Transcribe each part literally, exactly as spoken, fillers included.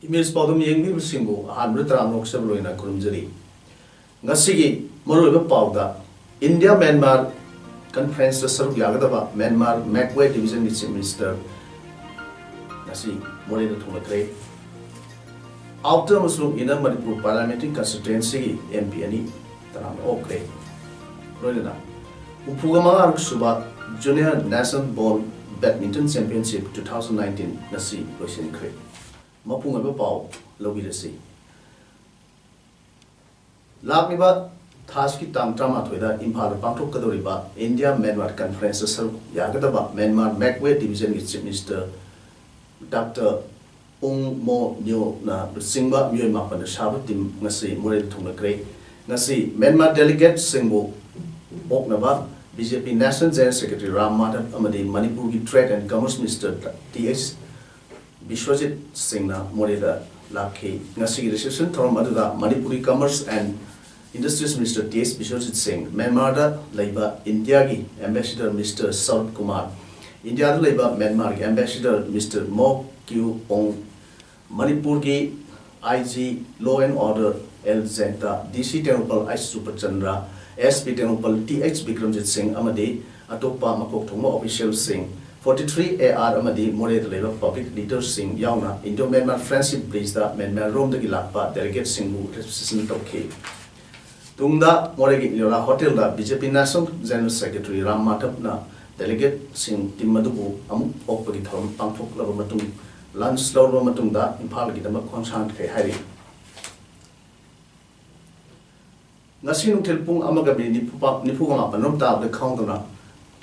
Image ꯄꯥꯎꯗꯝ ꯌꯦꯡꯕꯤꯕꯁꯤꯡꯕꯨ ꯑꯍꯥꯟꯕꯗ ꯇꯔꯥꯝꯅ ꯑꯣꯛꯆꯕ ꯂꯣꯏꯅ ꯈꯨꯔꯨꯝꯖꯔꯤ꯫ ꯉꯁꯤꯒꯤ ꯃꯔꯨꯑꯣꯏꯕ ꯄꯥꯎꯗ, ꯏꯟꯗꯤꯌꯥ ꯃ꯭ꯌꯥꯟꯃꯥꯔ ꯀꯟꯐꯔꯦꯟꯁꯇ ꯁꯔꯨꯛ ꯌꯥꯒꯗꯕ ꯃ꯭ꯌꯥꯟꯃꯥꯔ ꯃꯦꯛꯋꯦ ꯗꯤꯕꯤꯖꯟꯒꯤ ꯆꯤꯐ ꯃꯤꯅꯤꯁꯇꯔ ꯉꯁꯤ ꯃꯣꯔꯦꯗ ꯊꯨꯡꯂꯈ꯭ꯔꯦ꯫ ꯑꯥꯎꯇꯔ ꯑꯃꯁꯨꯡ ꯏꯟꯅꯔ ꯃꯅꯤꯄꯨꯔ ꯄꯥꯔꯂꯤꯌꯥꯃꯦꯟꯇꯔꯤ ꯀꯟꯁꯇꯤꯇ꯭ꯋꯦꯟꯁꯤꯒꯤ ꯑꯦꯝ ꯄꯤ ꯑꯅꯤ ꯇꯔꯥꯝꯅ ꯑꯣꯛꯈ꯭ꯔꯦ꯫ ꯂꯣꯏꯅꯅ ꯍꯨꯝꯐꯨꯒ ꯃꯉꯥꯔꯛ ꯁꯨꯕ junior national ball badminton championship two thousand nineteen ꯉꯁꯤ ꯂꯣꯏꯁꯤꯟꯈ꯭ꯔꯦ꯫ ꯃꯄꯨꯡ ꯑꯣꯏꯕ ꯄꯥꯎ ꯂꯧꯕꯤꯔꯁꯤ꯫ ꯂꯥꯛꯂꯤꯕ ꯊꯥꯁꯤꯒꯤ ꯇꯥꯡ ꯇꯔꯥꯃꯥꯊꯣꯏꯗ ꯏꯝꯐꯥꯜꯗ ꯄꯥꯡꯊꯣꯛꯀꯗꯧꯔꯤꯕ ꯏꯟꯗꯤꯌꯥ ꯃ꯭ꯌꯥꯟꯃꯥꯔ ꯀꯟꯐꯔꯦꯟꯁꯇ ꯁꯔꯨꯛ ꯌꯥꯒꯗꯕ ꯃ꯭ꯌꯥꯟꯃꯥꯔ ꯃꯦꯛꯋꯦ ꯗꯤꯕꯤꯖꯟꯒꯤ ꯆꯤꯐ ꯃꯤꯅꯤꯁꯇꯔ ꯗꯥꯛꯇꯔ ꯎꯪ ꯃꯣ ꯅ꯭ꯌꯣꯅ ꯂꯨꯆꯤꯡꯕ ꯃꯤꯑꯣꯏ ꯃꯥꯄꯟꯅ ꯁꯥꯕ ꯇꯤꯝ ꯉꯁꯤ ꯃꯣꯔꯦꯗ ꯊꯨꯡꯂꯈ꯭ꯔꯦ꯫ ꯉꯁꯤ ꯃ꯭ꯌꯥꯟꯃꯥꯔ ꯗꯦꯂꯤꯒꯦꯠꯁꯤꯡꯕꯨ ꯑꯣꯛꯅꯕ B J P national general secretary Ram Madhav ꯑꯃꯗꯤ ꯃꯅꯤꯄꯨꯔꯒꯤ trade and commerce minister T H Biswajit ꯁꯤꯡꯅ ꯃꯣꯔꯦꯗ ꯂꯥꯛꯈꯤ꯫ ꯉꯁꯤꯒꯤ ꯔꯤꯁꯦꯞꯁꯟ ꯊꯧꯔꯝ ꯑꯗꯨꯗ Manipuri commerce and industries minister T H Biswajit Singh, ꯃ꯭ꯌꯥꯟꯃꯥꯔꯗ ꯂꯩꯕ ꯏꯟꯗꯤꯌꯥꯒꯤ ꯑꯦꯝꯕꯦꯁꯦꯗꯔ ꯃꯤꯁꯇꯔ ꯁꯔꯠ ꯀꯨꯃꯥꯔ, ꯏꯟꯗꯤꯌꯥꯗ ꯂꯩꯕ ꯃ꯭ꯌꯥꯟꯃꯥꯔꯒꯤ ambassador mister Moe Kyaw Aung, ꯃꯅꯤꯄꯨꯔꯒꯤ I G law and order L Jenta, D C Tengnoupal H Suparchandra, S P Tengnoupal T H Bikramjit Singh ꯑꯃꯗꯤ ꯑꯇꯣꯞꯄ ꯃꯀꯣꯛ ꯊꯣꯡꯕ ꯑꯣꯐꯤꯁꯤꯌꯦꯜꯁꯤꯡ, ꯐꯣꯔꯇꯤ ꯊ꯭ꯔꯤ ꯑꯦ ꯑꯥꯔ ꯑꯃꯗꯤ ꯃꯣꯔꯦꯗ ꯂꯩꯕ ꯄꯕ꯭ꯂꯤꯛ ꯂꯤꯗꯔꯁꯤꯡ ꯌꯥꯎꯅ ꯏꯟꯗꯣ ꯃ꯭ꯌꯥꯟꯃꯥꯔ ꯐ꯭ꯔꯦꯟꯗꯁꯤꯞ ꯕ꯭ꯔꯤꯖꯇ ꯃ꯭ꯌꯥꯟꯃꯥꯔ ꯔꯣꯝꯗꯒꯤ ꯂꯥꯛꯄ ꯗꯦꯂꯤꯒꯦꯠꯁꯤꯡꯕꯨ ꯔꯤꯁꯤꯞꯁꯟ ꯇꯧꯈꯤ꯫ ꯇꯨꯡꯗ ꯃꯣꯔꯦꯒꯤ ꯏꯂꯣꯔꯥ ꯍꯣꯇꯦꯜꯗ B J P national general secretary Ram ꯃꯥꯙꯕꯅ ꯗꯦꯂꯤꯒꯦꯠꯁꯤꯡ ꯇꯤꯝ ꯑꯗꯨꯕꯨ ꯑꯃꯨꯛ ꯑꯣꯛꯄꯒꯤ ꯊꯧꯔꯝ ꯄꯥꯡꯊꯣꯛꯂꯕ ꯃꯇꯨꯡ, ꯂꯟꯆ ꯂꯧꯔꯕ ꯃꯇꯨꯡꯗ ꯏꯝꯐꯥꯜꯒꯤꯗꯃꯛ ꯈꯣꯡꯁꯥꯟꯈ꯭ꯔꯦ ꯍꯥꯏꯔꯤ꯫ ꯉꯁꯤ ꯅꯨꯡꯊꯤꯜ ꯄꯨꯡ ꯑꯃꯒ ꯃꯤꯅꯤꯠ ꯅꯤꯐꯨ ꯄꯥ-, ꯅꯤꯐꯨꯒ ꯃꯥꯄꯟ ꯔꯣꯝ ꯇꯥꯕꯗ ꯈꯪꯍꯧꯗꯅ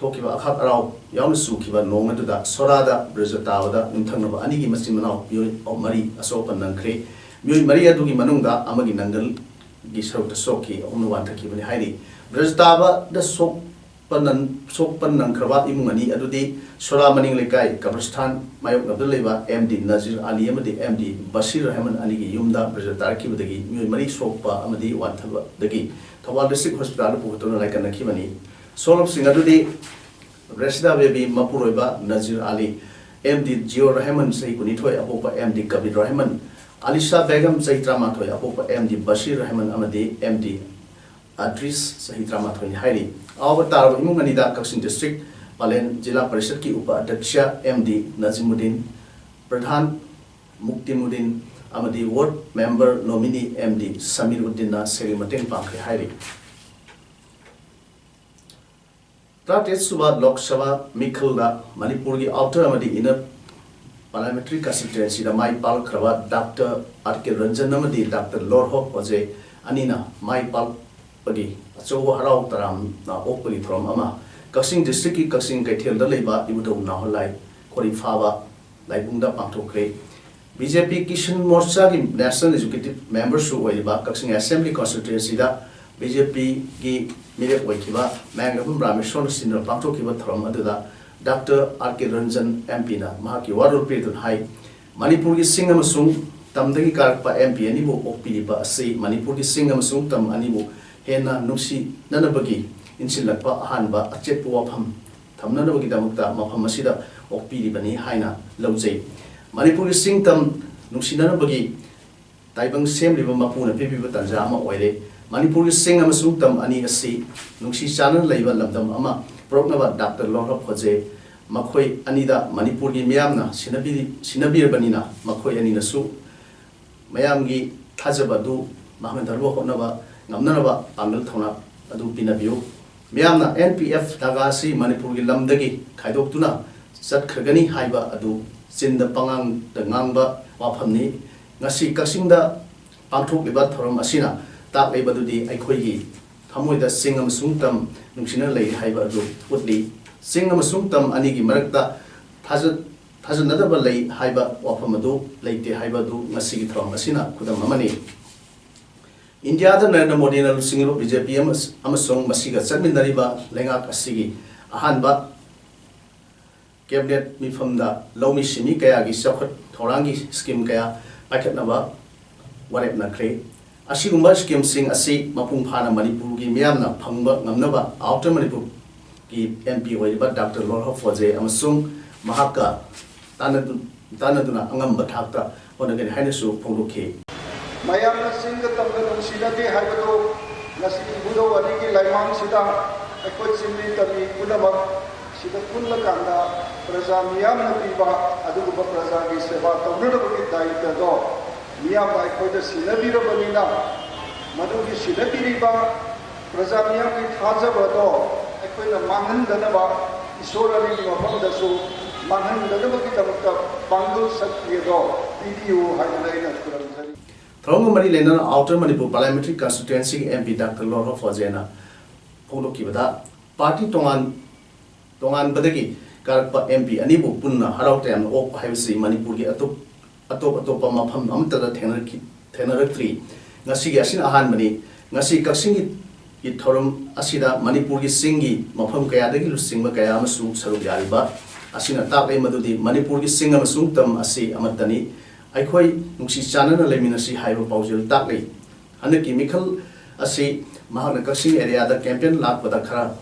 ꯊꯣꯛꯈꯤꯕ ꯑꯈꯥꯛ ꯑꯔꯥꯎ ꯌꯥꯎꯅ ꯆꯨꯈꯤꯕ ꯅꯣꯡ ꯑꯗꯨꯗ ꯁꯣꯔꯥꯗ ꯕ꯭ꯔꯤꯖ ꯇꯥꯕꯗ ꯌꯨꯝꯊꯪꯅꯕ ꯑꯅꯤꯒꯤ ꯃꯆꯤꯟ ꯃꯅꯥꯎ ꯃꯤꯑꯣꯏ ꯃꯔꯤ ꯑꯁꯣꯛ ꯑꯄꯟ ꯅꯪꯈ꯭ꯔꯦ꯫ ꯃꯤꯑꯣꯏ ꯃꯔꯤ ꯑꯗꯨꯒꯤ ꯃꯅꯨꯡꯗ ꯑꯃꯒꯤ ꯅꯪꯒꯜꯒꯤ ꯁꯔꯨꯛꯇ ꯁꯣꯛꯈꯤ, ꯑꯍꯨꯝꯅ ꯋꯥꯟꯊꯈꯤꯕꯅꯤ ꯍꯥꯏꯔꯤ꯫ ꯕ꯭ꯔꯖꯇꯥꯕꯗ ꯁꯣꯛꯄ ꯅꯪ-, ꯁꯣꯛꯄ ꯅꯪꯈ꯭ꯔꯕ ꯏꯃꯨꯡ ꯑꯅꯤ ꯑꯗꯨꯗꯤ ꯁꯣꯔꯥ ꯃꯅꯤꯡ ꯂꯩꯀꯥꯏ ꯀꯕꯔꯁꯊꯥꯟ ꯃꯥꯌꯣꯛꯅꯕꯗ ꯂꯩꯕ ꯑꯦꯝ ꯗꯤ ꯅꯖꯤꯔ ꯑꯂꯤ ꯑꯃꯗꯤ ꯑꯦꯝ ꯗꯤ ꯕꯁꯤꯔ ꯔꯍꯃꯟ ꯑꯅꯤꯒꯤ ꯌꯨꯝꯗ ꯕ꯭ꯔꯖ ꯇꯥꯔꯛꯈꯤꯕꯗꯒꯤ ꯃꯤꯑꯣꯏ ꯃꯔꯤ ꯁꯣꯛꯄ ꯑꯃꯗꯤ ꯋꯥꯟꯊꯕꯗꯒꯤ ꯊꯧꯕꯥꯜ ꯗꯤꯁꯇ꯭ꯔꯤꯛ ꯍꯣꯁꯄꯤꯇꯥꯜꯗ ꯄꯨꯈꯠꯇꯨꯅ ꯂꯥꯏꯀꯠꯅꯈꯤꯕꯅꯤ꯫ ꯁꯣꯛꯂꯕꯁꯤꯡ ꯑꯗꯨꯗꯤ ꯔꯦꯁꯤꯗꯥ ꯕꯦꯕꯤ ꯃꯄꯨꯔꯣꯏꯕ ꯅꯖꯤꯔ ꯑꯂꯤ, ꯑꯦꯝ ꯗꯤ ꯖꯤꯌꯣꯔ ꯔꯍꯃꯟ ꯆꯍꯤ ꯀꯨꯟꯅꯤꯊꯣꯏ, ꯑꯄꯣꯛꯄ ꯑꯦꯝ ꯗꯤ ꯀꯕꯤꯔ ꯔꯍꯃꯟ, ꯑꯂꯤꯁꯥ ꯕꯦꯒꯝ ꯆꯍꯤ ꯇꯔꯥꯃꯥꯊꯣꯏ, ꯑꯄꯣꯛꯄ ꯑꯦꯝ ꯗꯤ ꯕꯁꯤꯔ ꯔꯍꯃꯟ ꯑꯃꯗꯤ ꯑꯦꯝ ꯗꯤ ꯑꯗ꯭ꯔꯤꯁ ꯆꯍꯤ ꯇꯔꯥꯃꯥꯊꯣꯏꯅꯤ ꯍꯥꯏꯔꯤ꯫ ꯑꯋꯥꯕ ꯇꯥꯔꯕ ꯏꯃꯨꯡ ꯑꯅꯤꯗ ꯀꯛꯆꯤꯡ ꯗꯤꯁꯇ꯭ꯔꯤꯛ ꯄꯥꯂꯦꯟ ꯖꯤꯂꯥ ꯄꯔꯤꯁꯠꯀꯤ ꯎꯄ ꯑꯗ꯭ꯌꯛꯁ ꯑꯦꯝ ꯗꯤ ꯅꯖꯤꯃꯨꯗꯤꯟ, ꯄ꯭ꯔꯙꯥꯟ ꯃꯨꯛꯇꯤꯃꯨꯗꯤꯟ ꯑꯃꯗꯤ ꯋꯥꯔꯗ ꯃꯦꯝꯕꯔ ꯅꯣꯃꯤꯅꯤ ꯑꯦꯝ ꯗꯤ ꯁꯃꯤꯔ ꯎꯗꯤꯟꯅ ꯁꯦꯜꯒꯤ ꯃꯇꯦꯡ ꯄꯥꯡꯈ꯭ꯔꯦ ꯍꯥꯏꯔꯤ꯫ ꯇꯔꯥꯇꯔꯦꯠ ꯁꯨꯕ ꯂꯣꯛ ꯁꯚꯥ ꯃꯤꯈꯜꯗ ꯃꯅꯤꯄꯨꯔꯒꯤ ꯑꯥꯎꯇꯔ ꯑꯃꯗꯤ ꯏꯟꯅꯔ ꯄꯥꯔꯂꯤꯌꯥꯃꯦꯟꯇꯔꯤ ꯀꯟꯁꯇꯤꯇ꯭ꯌꯨꯑꯦꯟꯁꯤꯗ ꯃꯥꯏ ꯄꯥꯛꯂꯛꯈ꯭ꯔꯕ ꯗꯥꯛꯇꯔ ꯑꯥꯔ ꯀꯦ ꯔꯟꯖꯟ ꯑꯃꯗꯤ ꯗꯥꯛꯇꯔ ꯂꯣꯔꯍꯣꯞ ꯍꯣꯖꯦ ꯑꯅꯤꯅ ꯃꯥꯏ ꯄꯥꯛꯄꯒꯤ ꯑꯆꯧꯕ ꯍꯔꯥꯎ ꯇꯔꯥꯝꯅ ꯑꯣꯛꯄꯒꯤ ꯊꯧꯔꯝ ꯑꯃ ꯀꯛꯆꯤꯡ ꯗꯤꯁꯇ꯭ꯔꯤꯛꯀꯤ ꯀꯛꯆꯤꯡ ꯀꯩꯊꯦꯜꯗ ꯂꯩꯕ ꯏꯕꯨꯙꯧ ꯅꯥꯍꯣꯂꯥꯏ ꯈꯣꯔꯤꯐꯥꯕ ꯂꯥꯏꯕꯨꯡꯗ ꯄꯥꯡꯊꯣꯛꯈ꯭ꯔꯦ꯫ ꯕꯤ ꯖꯦ ꯄꯤ ꯀꯤꯁꯟ ꯃꯣꯔꯆꯥꯒꯤ ꯅꯦꯁꯅꯦꯜ ꯑꯦꯛꯖꯤꯀ꯭ꯌꯨꯇꯤꯚ ꯃꯦꯝꯕꯔꯁꯨ ꯑꯣꯏꯔꯤꯕ ꯀꯛꯆꯤꯡ ꯑꯦꯁꯦꯝꯕ꯭ꯂꯤ ꯀꯟꯁꯇꯤꯇ꯭ꯌꯨꯑꯦꯟꯁꯤꯗ ꯕꯤ ꯖꯦ ꯄꯤꯒꯤ ꯃꯤꯔꯦꯞ ꯑꯣꯏꯈꯤꯕ ꯃꯌꯥꯡꯂꯝꯕꯝ ꯔꯥꯃꯦꯁꯣꯔꯅ ꯁꯤꯟꯗꯨꯅ ꯄꯥꯡꯊꯣꯛꯈꯤꯕ ꯊꯧꯔꯝ ꯑꯗꯨꯗ ꯗꯥꯛꯇꯔ ꯑꯥꯔ ꯀꯦ ꯔꯟꯖꯟ ꯑꯦꯝ ꯄꯤꯅ ꯃꯍꯥꯛꯀꯤ ꯋꯥꯔꯣꯜ ꯄꯤꯗꯨꯅ ꯍꯥꯏ, ꯃꯅꯤꯄꯨꯔꯒꯤ ꯆꯤꯡ ꯑꯃꯁꯨꯡ ꯇꯝꯗꯒꯤ ꯀꯥꯔꯛꯄ ꯑꯦꯝ ꯄꯤ ꯑꯅꯤꯕꯨ ꯑꯣꯛꯄꯤꯔꯤꯕ ꯑꯁꯤ ꯃꯅꯤꯄꯨꯔꯒꯤ ꯆꯤꯡ ꯑꯃꯁꯨꯡ ꯇꯝ ꯑꯅꯤꯕꯨ ꯍꯦꯟꯅ ꯅꯨꯡꯁꯤꯅꯅꯕꯒꯤ ꯏꯟꯁꯤꯜꯂꯛꯄ ꯑꯍꯥꯟꯕ ꯑꯆꯦꯠꯄ ꯋꯥꯐꯝ ꯊꯝꯅꯅꯕꯒꯤꯗꯃꯛꯇ ꯃꯐꯝ ꯑꯁꯤꯗ ꯑꯣꯛꯄꯤꯔꯤꯕꯅꯤ ꯍꯥꯏꯅ ꯂꯧꯖꯩ꯫ ꯃꯅꯤꯄꯨꯔꯒꯤ ꯆꯤꯡ ꯇꯝ ꯅꯨꯡꯁꯤꯅꯅꯕꯒꯤ ꯇꯥꯏꯕꯪ ꯁꯦꯝꯂꯤꯕ ꯃꯄꯨꯅ ꯄꯤꯕꯤꯕ ꯇꯥꯟꯖꯥ ꯑꯃ ꯑꯣꯏꯔꯦ꯫ ꯃꯅꯤꯄꯨꯔꯒꯤ ꯆꯤꯡ ꯑꯃꯁꯨꯡ ꯇꯝ ꯑꯅꯤ ꯑꯁꯤ ꯅꯨꯡꯁꯤ ꯆꯥꯟꯅꯅ ꯂꯩꯕ ꯂꯝꯗꯝ ꯑꯃ ꯄꯨꯔꯛꯅꯕ ꯗꯥꯛꯇꯔ ꯂꯣꯔꯍꯣꯞ ꯍꯣꯖꯦ ꯃꯈꯣꯏ ꯑꯅꯤꯗ ꯃꯅꯤꯄꯨꯔꯒꯤ ꯃꯤꯌꯥꯝꯅ ꯁꯤꯟꯅꯕꯤꯔꯤ-, ꯁꯤꯟꯅꯕꯤꯔꯕꯅꯤꯅ ꯃꯈꯣꯏ ꯑꯅꯤꯅꯁꯨ ꯃꯌꯥꯝꯒꯤ ꯊꯥꯖꯕ ꯑꯗꯨ ꯃꯥꯡꯍꯟꯗꯅꯕ ꯍꯣꯠꯅꯕ ꯉꯝꯅꯅꯕ ꯄꯥꯡꯒꯜ ꯊꯧꯅꯥ ꯑꯗꯨ ꯄꯤꯅꯕꯤꯌꯨ꯫ ꯃꯤꯌꯥꯝꯅ ꯑꯦꯟ ꯄꯤ ꯑꯦꯐ ꯅꯥꯒꯥ ꯑꯁꯤ ꯃꯅꯤꯄꯨꯔꯒꯤ ꯂꯝꯗꯒꯤ ꯈꯥꯏꯗꯣꯛꯇꯨꯅ ꯆꯠꯈ꯭ꯔꯒꯅꯤ ꯍꯥꯏꯕ ꯑꯗꯨ ꯆꯤꯟꯗ ꯄꯉꯥꯡꯗ ꯉꯥꯡꯕ ꯋꯥꯐꯝꯅꯤ꯫ ꯉꯁꯤ ꯀꯛꯆꯤꯡꯗ ꯄꯥꯡꯊꯣꯛꯂꯤꯕ ꯊꯧꯔꯝ ꯑꯁꯤꯅ ꯇꯥꯛꯂꯤꯕꯗꯨꯗꯤ ꯑꯩꯈꯣꯏꯒꯤ ꯊꯃꯣꯏꯗ ꯆꯤꯡ ꯑꯃꯁꯨꯡ ꯇꯝ ꯅꯨꯡꯁꯤꯅ ꯂꯩꯔꯤ ꯍꯥꯏꯕ ꯑꯗꯨ ꯎꯠꯂꯤ꯫ ꯆꯤꯡ ꯑꯃꯁꯨꯡ ꯇꯝ ꯑꯅꯤꯒꯤ ꯃꯔꯛꯇ ꯊꯥꯖ-, ꯊꯥꯖꯅꯗꯕ ꯂꯩ ꯍꯥꯏꯕ ꯋꯥꯐꯝ ꯑꯗꯨ ꯂꯩꯇꯦ ꯍꯥꯏꯕ ꯑꯗꯨ ꯉꯁꯤꯒꯤ ꯊꯧꯔꯝ ꯑꯁꯤꯅ ꯈꯨꯗꯝ ꯑꯃꯅꯤ꯫ ꯏꯟꯗꯤꯌꯥꯗ ꯅꯔꯦꯟꯗ꯭ꯔ ꯃꯣꯗꯤꯅ ꯂꯨꯆꯤꯡꯂꯤꯕ ꯕꯤ ꯖꯦ ꯄꯤ ꯑꯃꯁꯨꯡ ꯃꯁꯤꯒ ꯆꯠꯃꯤꯟꯅꯔꯤꯕ ꯂꯩꯉꯥꯛ ꯑꯁꯤꯒꯤ ꯑꯍꯥꯟꯕ ꯀꯦꯕꯤꯅꯦꯠ ꯃꯤꯐꯝꯗ ꯂꯧꯃꯤ ꯁꯤꯟꯃꯤ ꯀꯌꯥꯒꯤ ꯆꯥꯎꯈꯠ ꯊꯧꯔꯥꯡꯒꯤ ꯁ꯭ꯀꯤꯝ ꯀꯌꯥ ꯄꯥꯏꯈꯠꯅꯕ ꯋꯥꯔꯦꯞꯅꯈ꯭ꯔꯦ꯫ ꯑꯁꯤꯒꯨꯝꯕ ꯁ꯭ꯀꯤꯝꯁꯤꯡ ꯑꯁꯤ ꯃꯄꯨꯡ ꯐꯥꯅ ꯃꯅꯤꯄꯨꯔꯒꯤ ꯃꯤꯌꯥꯝꯅ ꯐꯪꯕ ꯉꯝꯅꯕ ꯑꯥꯎꯇꯔ ꯃꯅꯤꯄꯨꯔꯒꯤ ꯑꯦꯝ ꯄꯤ ꯑꯣꯏꯔꯤꯕ ꯗꯥꯛꯇꯔ ꯂꯣꯔꯍꯣ ꯐꯣꯖꯦ ꯑꯃꯁꯨꯡ ꯃꯍꯥꯛꯀ ꯇꯥꯟꯅꯗꯨ-, ꯇꯥꯟꯅꯗꯨꯅ ꯑꯉꯝꯕ ꯊꯥꯛꯇ ꯍꯣꯠꯅꯒꯅꯤ ꯍꯥꯏꯅꯁꯨ ꯐꯣꯡꯗꯣꯛꯈꯤ꯫ ꯃꯌꯥꯝꯅ ꯆꯤꯡꯒ ꯇꯝꯒ ꯅꯨꯡꯁꯤꯅꯗꯦ ꯍꯥꯏꯕꯗꯨ ꯉꯁꯤ ꯏꯕꯨꯙꯧ ꯑꯅꯤꯒꯤ ꯂꯥꯏꯃꯥꯡꯁꯤꯗ ꯑꯩꯈꯣꯏ ꯆꯤꯡꯃꯤ ꯇꯝꯃꯤ ꯄꯨꯝꯅꯃꯛ ꯁꯤꯗ ꯄꯨꯜꯂꯀꯥꯟꯗ ꯄ꯭ꯔꯖꯥ ꯃꯤꯌꯥꯝꯅ ꯄꯤꯕ ꯑꯗꯨꯒꯨꯝꯕ ꯄ꯭ꯔꯖꯥꯒꯤ ꯁꯦꯕꯥ ꯇꯧꯅꯅꯕꯒꯤ ꯗꯥꯌꯤꯇ꯭ꯋꯗꯣ ꯃꯤꯌꯥꯝꯅ ꯑꯩꯈꯣꯏꯗ ꯁꯤꯟꯅꯕꯤꯔꯕꯅꯤꯅ, ꯃꯗꯨꯒꯤ ꯁꯤꯟꯅꯕꯤꯔꯤꯕ ꯄ꯭ꯔꯖꯥ ꯃꯤꯌꯥꯝꯒꯤ ꯊꯥꯖꯕꯗꯣ ꯑꯩꯈꯣꯏꯅ ꯃꯥꯡꯍꯟꯗꯅꯕ, ꯏꯁꯣꯔ ꯑꯅꯤꯒꯤ ꯃꯐꯝꯗꯁꯨ ꯃꯥꯡꯍꯟꯗꯅꯕꯒꯤꯗꯃꯛꯇ ꯄꯥꯡꯒꯜ ꯁꯛꯇꯤ ꯑꯗꯣ ꯄꯤꯕꯤꯌꯨ ꯍꯥꯏꯗꯅ ꯑꯩꯅ ꯈꯨꯔꯨꯝꯖꯔꯤ꯫ ꯊꯧꯔꯝꯒ ꯃꯔꯤ ꯂꯩꯅꯅ ꯑꯥꯎꯇꯔ ꯃꯅꯤꯄꯨꯔ ꯄꯥꯔꯂꯤꯌꯥꯃꯦꯟꯇꯔꯤ ꯀꯟꯁꯇꯤꯇ꯭ꯋꯦꯟꯁꯤꯒꯤ ꯑꯦꯝ ꯄꯤ ꯗꯥꯛꯇꯔ ꯂꯣꯔꯍꯣ ꯐꯣꯖꯦꯅ ꯐꯣꯡꯗꯣꯛꯈꯤꯕꯗ, ꯄꯥꯔꯇꯤ ꯇꯣꯉꯥꯟ ꯇꯣꯉꯥꯟꯕꯗꯒꯤ ꯀꯥꯔꯛꯄ ꯑꯦꯝ ꯄꯤ ꯑꯅꯤꯕꯨ ꯄꯨꯟꯅ ꯍꯔꯥꯎ ꯇꯌꯥꯝꯅ ꯑꯣꯛꯄ ꯍꯥꯏꯕꯁꯤ ꯃꯅꯤꯄꯨꯔꯒꯤ ꯑꯇꯣꯞ-, ꯑꯇꯣꯞ ꯑꯇꯣꯞꯄ ꯃꯐꯝ ꯑꯃꯠꯇꯗ ꯊꯦꯡꯅꯔꯛꯈꯤ-, ꯊꯦꯡꯅꯔꯛꯇ꯭ꯔꯤ꯫ ꯉꯁꯤꯒꯤ ꯑꯁꯤꯅ ꯑꯍꯥꯟꯕꯅꯤ꯫ ꯉꯁꯤ ꯀꯛꯆꯤꯡꯒꯤ ꯊꯧꯔꯝ ꯑꯁꯤꯗ ꯃꯅꯤꯄꯨꯔꯒꯤ ꯆꯤꯡꯒꯤ ꯃꯐꯝ ꯀꯌꯥꯗꯒꯤ ꯂꯨꯆꯤꯡꯕ ꯀꯌꯥ ꯑꯃꯁꯨ ꯁꯔꯨꯛ ꯌꯥꯔꯤꯕ ꯑꯁꯤꯅ ꯇꯥꯛꯂꯤ ꯃꯗꯨꯗꯤ ꯃꯅꯤꯄꯨꯔꯒꯤ ꯆꯤꯡ ꯑꯃꯁꯨꯡ ꯇꯝ ꯑꯁꯤ ꯑꯃꯠꯇꯅꯤ꯫ ꯑꯩꯈꯣꯏ ꯅꯨꯡꯁꯤ ꯆꯥꯟꯅꯅ ꯂꯩꯃꯤꯟꯅꯁꯤ ꯍꯥꯏꯕ ꯄꯥꯎꯖꯦꯜ ꯇꯥꯛꯂꯤ꯫ ꯍꯟꯗꯛꯀꯤ ꯃꯤꯈꯜ ꯑꯁꯤ ꯃꯍꯥꯛꯅ ꯀꯛꯆꯤꯡ ꯑꯦꯔꯤꯌꯥꯗ ꯀꯦꯝꯄꯦꯟ ꯂꯥꯛꯄꯗ ꯈꯔ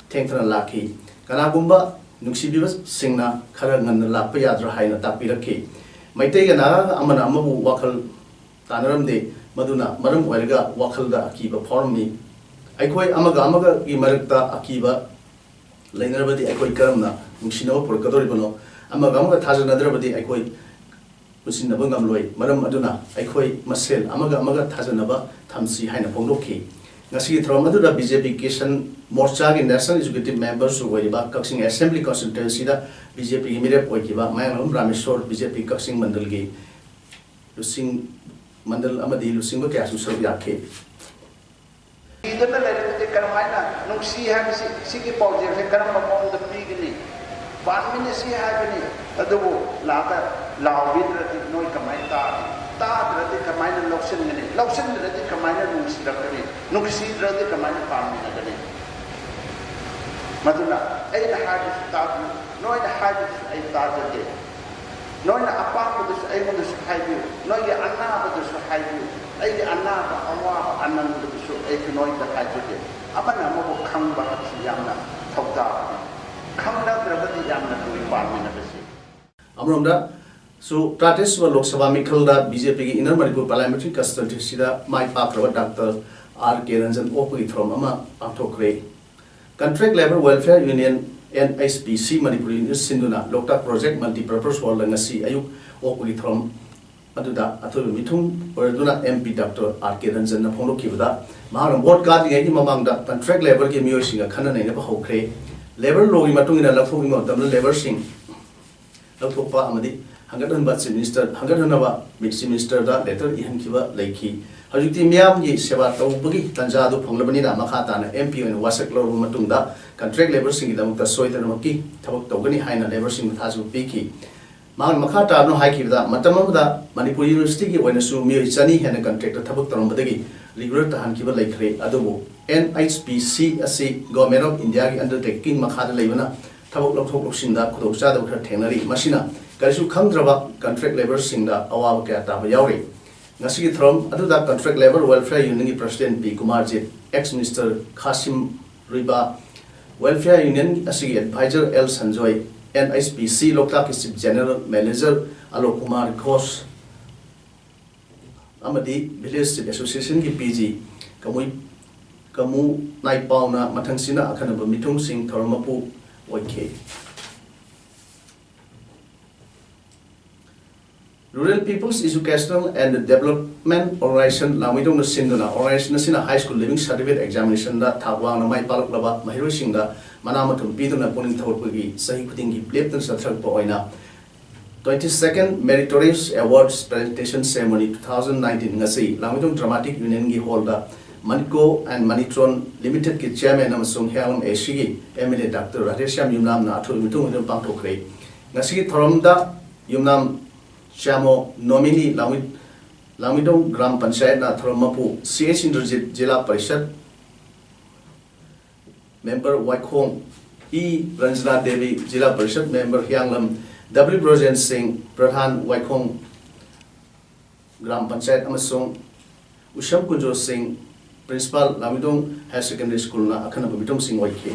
ꯊꯦꯡꯊꯅ ꯂꯥꯛꯈꯤ꯫ ꯀꯅꯥꯒꯨꯝꯕ ꯅꯨꯡꯁꯤꯕꯤꯕꯁꯤꯡꯅ ꯈꯔ ꯉꯟꯅ ꯂꯥꯛꯄ ꯌꯥꯗ꯭ꯔꯥ ꯍꯥꯏꯅ ꯇꯥꯛꯄꯤꯔꯛꯈꯤ꯫ ꯃꯩꯇꯩꯒ ꯅꯥꯒꯥꯒ ꯑꯃꯅ ꯑꯃꯕꯨ ꯋꯥꯈꯜ ꯇꯥꯟꯅꯔꯝꯗꯦ, ꯃꯗꯨꯅ ꯃꯔꯝ ꯑꯣꯏꯔꯒ ꯋꯥꯈꯜꯗ ꯑꯀꯤꯕ ꯐꯥꯎꯔꯝꯃꯤ꯫ ꯑꯩꯈꯣꯏ ꯑꯃꯒ ꯑꯃꯒꯒꯤ ꯃꯔꯛꯇ ꯑꯀꯤꯕ ꯂꯩꯅꯔꯕꯗꯤ ꯑꯩꯈꯣꯏ ꯀꯔꯝꯅ ꯅꯨꯡꯁꯤꯅꯕ ꯄꯨꯔꯛꯀꯗꯧꯔꯤꯕꯅꯣ? ꯑꯃꯒ ꯑꯃꯒ ꯊꯥꯖꯅꯗ꯭ꯔꯕꯗꯤ ꯑꯩꯈꯣꯏ ꯄꯨꯟꯁꯤꯟꯅꯕ ꯉꯝꯂꯣꯏ꯫ ꯃꯔꯝ ꯑꯗꯨꯅ ꯑꯩꯈꯣꯏ ꯃꯁꯦꯜ ꯑꯃꯒ ꯑꯃꯒ ꯊꯥꯖꯅꯕ ꯊꯝꯁꯤ ꯍꯥꯏꯅ ꯐꯣꯡꯗꯣꯛꯈꯤ꯫ ꯉꯁꯤꯒꯤ ꯊꯧꯔꯝ ꯑꯗꯨꯗ ꯕꯤ ꯖꯦ ꯄꯤ ꯀꯤꯁꯟ ꯃꯣꯔꯆꯥꯒꯤ ꯅꯦꯁꯅꯦꯜ ꯑꯦꯛꯖꯤꯀ꯭ꯌꯨꯇꯤꯚ ꯃꯦꯝꯕꯔꯁꯨ ꯑꯣꯏꯔꯤꯕ ꯀꯛꯆꯤꯡ ꯑꯦꯁꯦꯝꯕ꯭ꯂꯤ ꯀꯟꯁꯇꯤꯇ꯭ꯋꯦꯟꯁꯤꯗ ꯕꯤ ꯖꯦ ꯄꯤꯒꯤ ꯃꯤꯔꯦꯞ ꯑꯣꯏꯈꯤꯕ ꯃꯌꯥꯡꯂꯝꯕꯝ ꯔꯥꯃꯦꯁꯣꯔ ꯕꯤ ꯖꯦ ꯄꯤ ꯀꯛꯆꯤꯡ ꯃꯟꯗꯜꯒꯤ ꯂꯨꯆꯤꯡ, ꯃꯟꯗꯜ ꯑꯃꯗꯤ ꯂꯨꯆꯤꯡꯕ ꯀꯌꯥꯁꯨ ꯁꯔꯨꯛ ꯌꯥꯈꯤ꯫ ꯅꯨꯡꯁꯤꯗꯅ ꯂꯩꯔꯕꯗꯤ ꯀꯔꯝꯍꯥꯏꯅ ꯅꯨꯡꯁꯤ ꯍꯥꯏꯕꯁꯤ, ꯁꯤꯒꯤ ꯄꯥꯎꯖꯦꯜꯁꯦ ꯀꯔꯝꯕ ꯃꯑꯣꯡꯗ ꯄꯤꯒꯅꯤ? ꯄꯥꯟꯃꯤꯟꯅꯁꯤ ꯍꯥꯏꯕꯅꯤ꯫ ꯑꯗꯨꯕꯨ ꯂꯥꯛꯑꯒ ꯂꯥꯎꯕꯤꯗ꯭ꯔꯗꯤ ꯅꯣꯏ ꯀꯃꯥꯏꯅ ꯇꯥꯅꯤ? ꯇꯥꯗ꯭ꯔꯗꯤ ꯀꯃꯥꯏꯅ ꯂꯧꯁꯤꯟꯒꯅꯤ? ꯂꯧꯁꯤꯟꯗ꯭ꯔꯗꯤ ꯀꯃꯥꯏꯅ ꯅꯨꯡꯁꯤꯔꯛꯀꯅꯤ? ꯅꯨꯡꯁꯤꯗ꯭ꯔꯗꯤ ꯀꯃꯥꯏꯅ ꯄꯥꯝꯃꯤꯟꯅꯒꯅꯤ? ꯃꯗꯨꯅ ꯑꯩꯅ ꯍꯥꯏꯕꯁꯨ ꯇꯥꯕꯤꯌꯨ, ꯅꯣꯏꯅ ꯍꯥꯏꯕꯗꯨꯁꯨ ꯑꯩ ꯇꯥꯖꯒꯦ꯫ ꯅꯣꯏꯅ ꯑꯄꯥꯝꯕꯗꯨꯁꯨ ꯑꯩꯉꯣꯟꯗꯁꯨ ꯍꯥꯏꯕꯤꯌꯨ, ꯅꯣꯏꯒꯤ ꯑꯅꯥꯕꯗꯨꯁꯨ ꯍꯥꯏꯕꯤꯌꯨ꯫ ꯑꯩꯒꯤ ꯑꯅꯥꯕ, ꯑꯋꯥꯕ, ꯑꯅꯪꯕꯗꯨꯁꯨ ꯑꯩꯁꯨ ꯅꯣꯏꯗ ꯍꯥꯏꯖꯒꯦ꯫ ꯑꯃꯅ ꯑꯃꯕꯨ ꯈꯪꯕ ꯍꯥꯏꯕꯁꯤ ꯌꯥꯝꯅ ꯊꯧꯗꯥꯡꯅꯤ꯫ ꯈꯪꯅꯗ꯭ꯔꯕꯗꯤ ꯌꯥꯝꯅ ꯂꯨꯏ ꯄꯥꯟꯃꯤꯟꯅꯕꯁꯤ꯫ ꯑꯃꯔꯣꯝꯗ ꯁꯨ ꯇꯔꯥꯇꯔꯦꯠ ꯁꯨꯕ ꯂꯣꯛ ꯁꯚꯥ ꯃꯤꯈꯜꯗ ꯕꯤ ꯖꯦ ꯄꯤꯒꯤ ꯏꯟꯅꯔ ꯃꯅꯤꯄꯨꯔ ꯄꯥꯔꯂꯤꯌꯥꯃꯦꯟꯇꯔꯤ ꯀꯟꯁꯇꯤꯇ꯭ꯋꯦꯟꯁꯤꯗ ꯃꯥꯏ ꯄꯥꯛꯈ꯭ꯔꯕ ꯗꯥꯛꯇꯔ ꯑꯥꯔ ꯀꯦ ꯔꯟꯖꯟ ꯑꯣꯛꯄꯒꯤ ꯊꯧꯔꯝ ꯑꯃ ꯄꯥꯡꯊꯣꯛꯈ꯭ꯔꯦ꯫ Contract Labour Welfare Union, N H P C, Manipur unit ꯁꯤꯟꯗꯨꯅ ꯂꯣꯛꯇꯥꯛ ꯄ꯭ꯔꯣꯖꯦꯛ ꯃꯜꯇꯤꯄꯔꯄꯁ ꯍꯣꯜꯗ ꯉꯁꯤ ꯑꯌꯨꯛ ꯑꯣꯛꯄꯒꯤ ꯊꯧꯔꯝ ꯑꯗꯨꯗ ꯑꯊꯣꯏꯕ ꯃꯤꯊꯨꯡ ꯑꯣꯏꯔꯗꯨꯅ ꯑꯦꯝ ꯄꯤ ꯗꯥꯛꯇꯔ ꯑꯥꯔ ꯀꯦ ꯔꯟꯖꯟꯅ ꯐꯣꯡꯗꯣꯛꯈꯤꯕꯗ, ꯃꯍꯥꯛꯅ ꯚꯣꯠ ꯀꯥꯗ꯭ꯔꯤꯉꯩꯒꯤ ꯃꯃꯥꯡꯗ ꯀꯟꯇ꯭ꯔꯦꯛ ꯂꯦꯕꯔꯒꯤ ꯃꯤꯑꯣꯏꯁꯤꯡꯒ ꯈꯟꯅ ꯅꯩꯅꯕ ꯍꯧꯈ꯭ꯔꯦ꯫ ꯂꯦꯕꯔ ꯂꯣꯒꯤ ꯃꯇꯨꯡ ꯏꯟꯅ ꯂꯧꯊꯣꯛꯅꯤꯡꯕ ꯃꯇꯝꯗ ꯂꯦꯕꯔꯁꯤꯡ ꯂꯧꯊꯣꯛꯄ ꯑꯃꯗꯤ ꯍꯪꯒꯠꯍꯟꯕ ꯆꯤꯐ ꯃꯤꯅꯤꯁꯇꯔ, ꯍꯪꯒꯠꯍꯟꯅꯕ ꯆꯤꯐ ꯃꯤꯅꯤꯁꯇꯔꯗ ꯂꯦꯇꯔ ꯏꯍꯟꯈꯤꯕ ꯂꯩꯈꯤ꯫ ꯍꯧꯖꯤꯛꯇꯤ ꯃꯤꯌꯥꯝꯒꯤ ꯁꯦꯕꯥ ꯇꯧꯕꯒꯤ ꯇꯥꯟꯖꯥ ꯑꯗꯨ ꯐꯪꯂꯕꯅꯤꯅ ꯃꯈꯥ ꯇꯥꯅ ꯑꯦꯝ ꯄꯤ ꯑꯣꯏꯅ ꯋꯥꯁꯛ ꯂꯧꯔꯕ ꯃꯇꯨꯡꯗ ꯀꯟꯇ꯭ꯔꯦꯛ ꯂꯦꯕꯔꯁꯤꯡꯒꯤꯗꯃꯛꯇ ꯁꯣꯏꯗꯅꯃꯛꯀꯤ ꯊꯕꯛ ꯇꯧꯒꯅꯤ ꯍꯥꯏꯅ ꯂꯦꯕꯔꯁꯤꯡꯕꯨ ꯊꯥꯖꯕ ꯄꯤꯈꯤ꯫ ꯃꯍꯥꯛꯅ ꯃꯈꯥ ꯇꯥꯗꯨꯅ ꯍꯥꯏꯈꯤꯕꯗ, ꯃꯇꯝ ꯑꯃꯗ ꯃꯅꯤꯄꯨꯔ ꯌꯨꯅꯤꯚꯔꯁꯤꯇꯤꯒꯤ ꯑꯣꯏꯅꯁꯨ ꯃꯤꯑꯣꯏ ꯆꯅꯤ ꯍꯦꯟꯅ ꯀꯟꯇ꯭ꯔꯦꯛꯇ ꯊꯕꯛ ꯇꯧꯔꯝꯕꯗꯒꯤ ꯔꯤꯒꯨꯂꯔ ꯇꯥꯍꯟꯈꯤꯕ ꯂꯩꯈ꯭ꯔꯦ꯫ ꯑꯗꯨꯕꯨ ꯑꯦꯟ ꯑꯩꯆ ꯄꯤ ꯁꯤ ꯑꯁꯤ ꯒꯣꯔꯃꯦꯟ ꯑꯣꯐ ꯏꯟꯗꯤꯌꯥꯒꯤ ꯑꯟꯗꯔꯇꯦꯀꯤꯡ ꯃꯈꯥꯗ ꯂꯩꯕꯅ ꯊꯕꯛ ꯂꯧꯊꯣꯛ ꯂꯧꯁꯤꯟꯗ ꯈꯨꯗꯣꯡꯆꯥꯗꯕ ꯈꯔ ꯊꯦꯡꯅꯔꯤ꯫ ꯃꯁꯤꯅ ꯀꯔꯤꯁꯨ ꯈꯪꯗ꯭ꯔꯕ ꯀꯟꯇ꯭ꯔꯦꯛ ꯂꯦꯕꯔꯁꯤꯡꯗ ꯑꯋꯥꯕ ꯀꯌꯥ ꯇꯥꯕ ꯌꯥꯎꯔꯤ꯫ ꯉꯁꯤꯒꯤ ꯊꯧꯔꯝ ꯑꯗꯨꯗ ꯀꯟꯇ꯭ꯔꯦꯛ ꯂꯦꯕꯔ ꯋꯦꯜꯐꯤꯌꯔ ꯌꯨꯅꯤꯌꯟꯒꯤ president P Kumarjit, ex minister Khashim Ruivah, welfare union ꯑꯁꯤꯒꯤ advisor L Sanjoy, N H P C ꯂꯣꯛꯇꯥꯛꯀꯤ chief general manager Alok Kumar Ghosh ꯑꯃꯗꯤ ꯚꯤꯂꯦꯖ ꯆꯤꯐ ꯑꯦꯁꯣꯁꯤꯌꯦꯁꯟꯒꯤ ꯄꯤ ꯖꯤ ꯀꯃꯨꯏ, ꯀꯃꯨ ꯅꯥꯏꯄꯥꯎꯅ ꯃꯊꯪꯁꯤꯅ ꯑꯈꯟꯅꯕ ꯃꯤꯊꯨꯡꯁꯤꯡ ꯊꯧꯔꯝ ꯃꯄꯨ ꯑꯣꯏꯈꯤ꯫ Rural People's Educational and Development Organization, ꯂꯥꯡꯃꯩꯗꯣꯡꯅ ꯁꯤꯟꯗꯨꯅ organization ꯑꯁꯤꯅ high school leaving certificate examination ꯗ ꯊꯥꯛ ꯋꯥꯡꯅ ꯃꯥꯏ ꯄꯥꯛꯂꯛꯂꯕ ꯃꯍꯩꯔꯣꯏꯁꯤꯡꯗ ꯃꯅꯥ ꯃꯊꯨꯝ ꯄꯤꯗꯨꯅ ꯄꯨꯛꯅꯤꯡ ꯊꯧꯒꯠꯄꯒꯤ ꯆꯍꯤ ꯈꯨꯗꯤꯡꯒꯤ ꯂꯦꯞꯇꯅ ꯆꯠꯊꯔꯛꯄ ꯑꯣꯏꯅ twenty second Meritorious Awards Presentation Ceremony two thousand nineteen ꯉꯁꯤ ꯂꯥꯡꯃꯩꯗꯣꯡ Dramatic Union ꯒꯤ hall the Maniko and Manitron Limited ꯀꯤ chairman ꯑꯃꯁꯨꯡ ꯍꯤꯌꯥꯡꯂꯝ A C ꯒꯤ M L A doctor Radheshyam ꯌꯨꯝꯅꯥꯝꯅ ꯑꯊꯣꯏꯕ ꯃꯤꯊꯨꯡ ꯑꯣꯏꯗꯨꯅ ꯄꯥꯡꯊꯣꯛꯈ꯭ꯔꯦ꯫ ꯉꯁꯤꯒꯤ ꯊꯧꯔꯝꯗ ꯌꯨꯝꯅꯥꯝ ꯆꯥꯃꯣ ꯅꯣꯃꯤꯅꯤ ꯂꯥꯡꯃꯩ-, ꯂꯥꯡꯃꯩꯗꯣꯡ ꯒ꯭ꯔꯥꯝ ꯄꯟꯆꯥꯌꯠꯅ ꯊꯧꯔꯝ ꯃꯄꯨ ꯁꯤ ꯑꯦꯁ ꯏꯟꯗ꯭ꯔꯖꯤꯠ ꯖꯤꯂꯥ ꯄꯔꯤꯁꯠ ꯃꯦꯝꯕꯔ ꯋꯥꯏꯈꯣꯡ, ꯏ ꯔꯟꯖꯅꯥ ꯗꯦꯕꯤ ꯖꯤꯂꯥ ꯄꯔꯤꯁꯠ ꯃꯦꯝꯕꯔ ꯍꯤꯌꯥꯡꯂꯝ, ꯗꯕ꯭ꯂꯤꯎ ꯕ꯭ꯔꯣꯖꯦꯟ ꯁꯤꯡ ꯄ꯭ꯔꯙꯥꯟ ꯋꯥꯏꯈꯣꯡ ꯒ꯭ꯔꯥꯝ ꯄꯟꯆꯥꯌꯠ ꯑꯃꯁꯨꯡ ꯎꯁꯝ ꯀꯨꯟꯖꯣ ꯁꯤꯡ ꯄ꯭ꯔꯤꯟꯁꯤꯄꯥꯜ ꯂꯥꯡꯃꯩꯗꯣꯡ ꯍꯥꯌꯔ ꯁꯦꯀꯦꯟꯗꯔꯤ ꯁ꯭ꯀꯨꯜꯅ ꯑꯈꯟꯅꯕ ꯃꯤꯊꯨꯡꯁꯤꯡ ꯑꯣꯏꯈꯤ꯫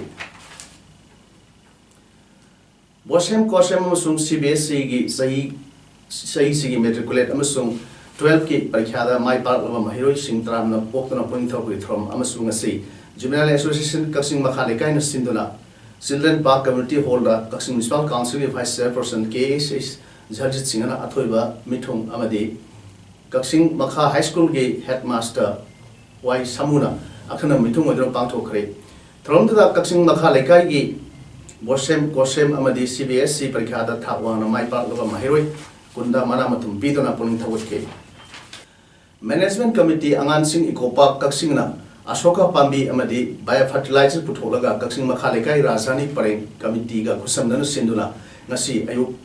ꯕꯣꯁꯦꯝ ꯀꯣꯁꯦꯝ ꯑꯃꯁꯨꯡ ꯁꯤ ꯕꯤ ꯑꯦꯁ ꯏꯒꯤ ꯆꯍꯤ, ꯆꯍꯤꯁꯤꯒꯤ ꯃꯦꯇ꯭ꯔꯤꯀꯨꯂꯦꯠ ꯑꯃꯁꯨꯡ ꯇꯨꯋꯦꯜꯐꯀꯤ ꯄꯔꯤꯈ꯭ꯌꯥꯗ ꯃꯥꯏ ꯄꯥꯛꯂꯕ ꯃꯍꯩꯔꯣꯏꯁꯤꯡ ꯇꯔꯥꯝꯅ ꯑꯣꯛꯇꯨꯅ ꯄꯨꯛꯅꯤꯡ ꯊꯧꯒꯠꯄꯒꯤ ꯊꯧꯔꯝ ꯑꯃꯁꯨ ꯉꯁꯤ ꯖꯨꯕꯤꯅꯥꯏꯜ ꯑꯦꯁꯣꯁꯤꯌꯦꯁꯟ ꯀꯛꯆꯤꯡ ꯃꯈꯥ ꯂꯩꯀꯥꯏꯅ ꯁꯤꯟꯗꯨꯅ ꯆꯤꯜꯗ꯭ꯔꯦꯟ ꯄꯥꯔꯛ ꯀꯝꯃ꯭ꯌꯨꯅꯤꯇꯤ ꯍꯣꯜꯗ ꯀꯛꯆꯤꯡ ꯃ꯭ꯌꯨꯅꯤꯁꯤꯄꯥꯜ ꯀꯥꯎꯟꯁꯤꯜꯒꯤ ꯚꯥꯏꯁ ꯆꯦꯌꯔꯄꯔꯁꯟ ꯀꯦ ꯑꯦꯁ ꯑꯦꯁ ꯖꯔꯖꯤꯠ ꯁꯤꯡꯍꯅ ꯑꯊꯣꯏꯕ ꯃꯤꯊꯨꯡ ꯑꯃꯗꯤ ꯀꯛꯆꯤꯡ ꯃꯈꯥ ꯍꯥꯏ ꯁ꯭ꯀꯨꯜꯒꯤ ꯍꯦꯗ ꯃꯥꯁꯇꯔ ꯋꯥꯏ ꯁꯥꯃꯨꯅ ꯑꯈꯟꯅꯕ ꯃꯤꯊꯨꯡ ꯑꯣꯏꯗꯨꯅ ꯄꯥꯡꯊꯣꯛꯈ꯭ꯔꯦ꯫ ꯊꯧꯔꯝꯗꯨꯗ ꯀꯛꯆꯤꯡ ꯃꯈꯥ ꯂꯩꯀꯥꯏꯒꯤ ꯕꯣꯁꯦꯝ ꯀꯣꯁꯦꯝ ꯑꯃꯗꯤ ꯁꯤ ꯕꯤ ꯑꯦꯁ ꯏ ꯄꯔꯤꯈ꯭ꯌꯥꯗ ꯊꯥꯛ ꯋꯥꯡꯅ ꯃꯥꯏ ꯄꯥꯛꯂꯕ ꯃꯍꯩꯔꯣꯏ ꯀꯨꯟꯗ ꯃꯅꯥ ꯃꯊꯨꯝ ꯄꯤꯗꯨꯅ ꯄꯨꯛꯅꯤꯡ ꯊꯧꯒꯠꯈꯤ꯫ ꯃꯦꯅꯦꯖꯃꯦꯟꯠ ꯀꯃꯤꯇꯤ ꯑꯉꯥꯡꯁꯤꯡ ꯏꯀꯣ ꯄꯥꯔꯛ ꯀꯛꯆꯤꯡꯅ ꯑꯁꯣꯀꯥ ꯄꯥꯝꯕꯤ ꯑꯃꯗꯤ ꯕꯥꯏꯑꯣ ꯐꯔꯇꯤꯂꯥꯏꯖꯔ ꯄꯨꯊꯣꯛꯂꯒ ꯀꯛꯆꯤꯡ ꯃꯈꯥ ꯂꯩꯀꯥꯏ ꯔꯥꯖꯙꯥꯅꯤ ꯄꯔꯦꯡ ꯀꯃꯤꯇꯤꯒ ꯈꯨꯠꯁꯝꯅꯅ ꯁꯤꯟꯗꯨꯅ ꯉꯁꯤ ꯑꯌꯨꯛ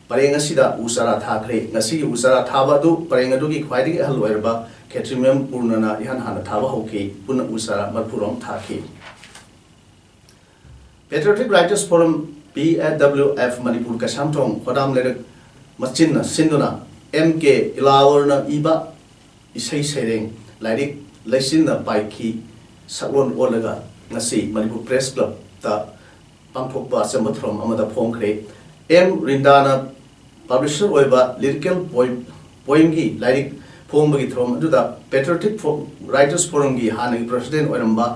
ꯄꯔꯦꯡ ꯑꯁꯤꯗ ꯎ ꯆꯥꯔꯥ ꯊꯥꯈ꯭ꯔꯦ꯫ ꯉꯁꯤꯒꯤ ꯎ ꯆꯥꯔꯥ ꯊꯥꯕ ꯑꯗꯨ ꯄꯔꯦꯡ ꯑꯗꯨꯒꯤ ꯈ꯭ꯋꯥꯏꯗꯒꯤ ꯑꯍꯜ ꯑꯣꯏꯔꯕ ꯈꯦꯇ꯭ꯔꯤꯃꯌꯨꯝ ꯄꯨꯔꯅꯅ ꯏꯍꯥꯟ ꯍꯥꯟꯅ ꯊꯥꯕ ꯍꯧꯈꯤ꯫ ꯄꯨꯟꯅ ꯎ ꯆꯥꯔꯥ ꯃꯔꯤꯐꯨ ꯔꯣꯝ ꯊꯥꯈꯤ꯫ Patriotic Writers Forum, ꯄꯤ ꯑꯦ ꯗꯕ꯭ꯂꯤꯎ ꯑꯦꯐ, ꯃꯅꯤꯄꯨꯔ ꯀꯩꯁꯥꯝꯊꯣꯡ ꯍꯣꯗꯥꯝ ꯂꯩꯔꯛ ꯃꯆꯤꯟꯅ ꯁꯤꯟꯗꯨꯅ ꯑꯦꯝ ꯀꯦ ꯏꯂꯥꯋꯔꯅ ꯏꯕ ꯏꯁꯩ ꯁꯩꯔꯦꯡ ꯂꯥꯏꯔꯤꯛ ꯂꯩꯆꯤꯟꯅ ꯄꯥꯏꯈꯤ ꯁꯛꯂꯣꯟ ꯑꯣꯜꯂꯒ ꯉꯁꯤ ꯃꯅꯤꯄꯨꯔ ꯄ꯭ꯔꯦꯁ ꯀ꯭ꯂꯕꯇ ꯄꯥꯡꯊꯣꯛꯄ ꯑꯆꯝꯕ ꯊꯧꯔꯝ ꯑꯃꯗ ꯐꯣꯡꯈ꯭ꯔꯦ꯫ ꯑꯦꯝ ꯔꯤꯟꯗꯥꯅ ꯄꯕ꯭ꯂꯤꯁꯔ ꯑꯣꯏꯕ ꯂꯤꯔꯤꯀꯦꯜ ꯄꯣꯏꯝ, ꯄꯣꯏꯝꯒꯤ ꯂꯥꯏꯔꯤꯛ ꯐꯣꯡꯕꯒꯤ ꯊꯧꯔꯝ ꯑꯗꯨꯗ Patriotic Fo-, Writers Forumꯒꯤ ꯍꯥꯟꯅꯒꯤ ꯄ꯭ꯔꯁꯤꯗꯦꯟ ꯑꯣꯏꯔꯝꯕ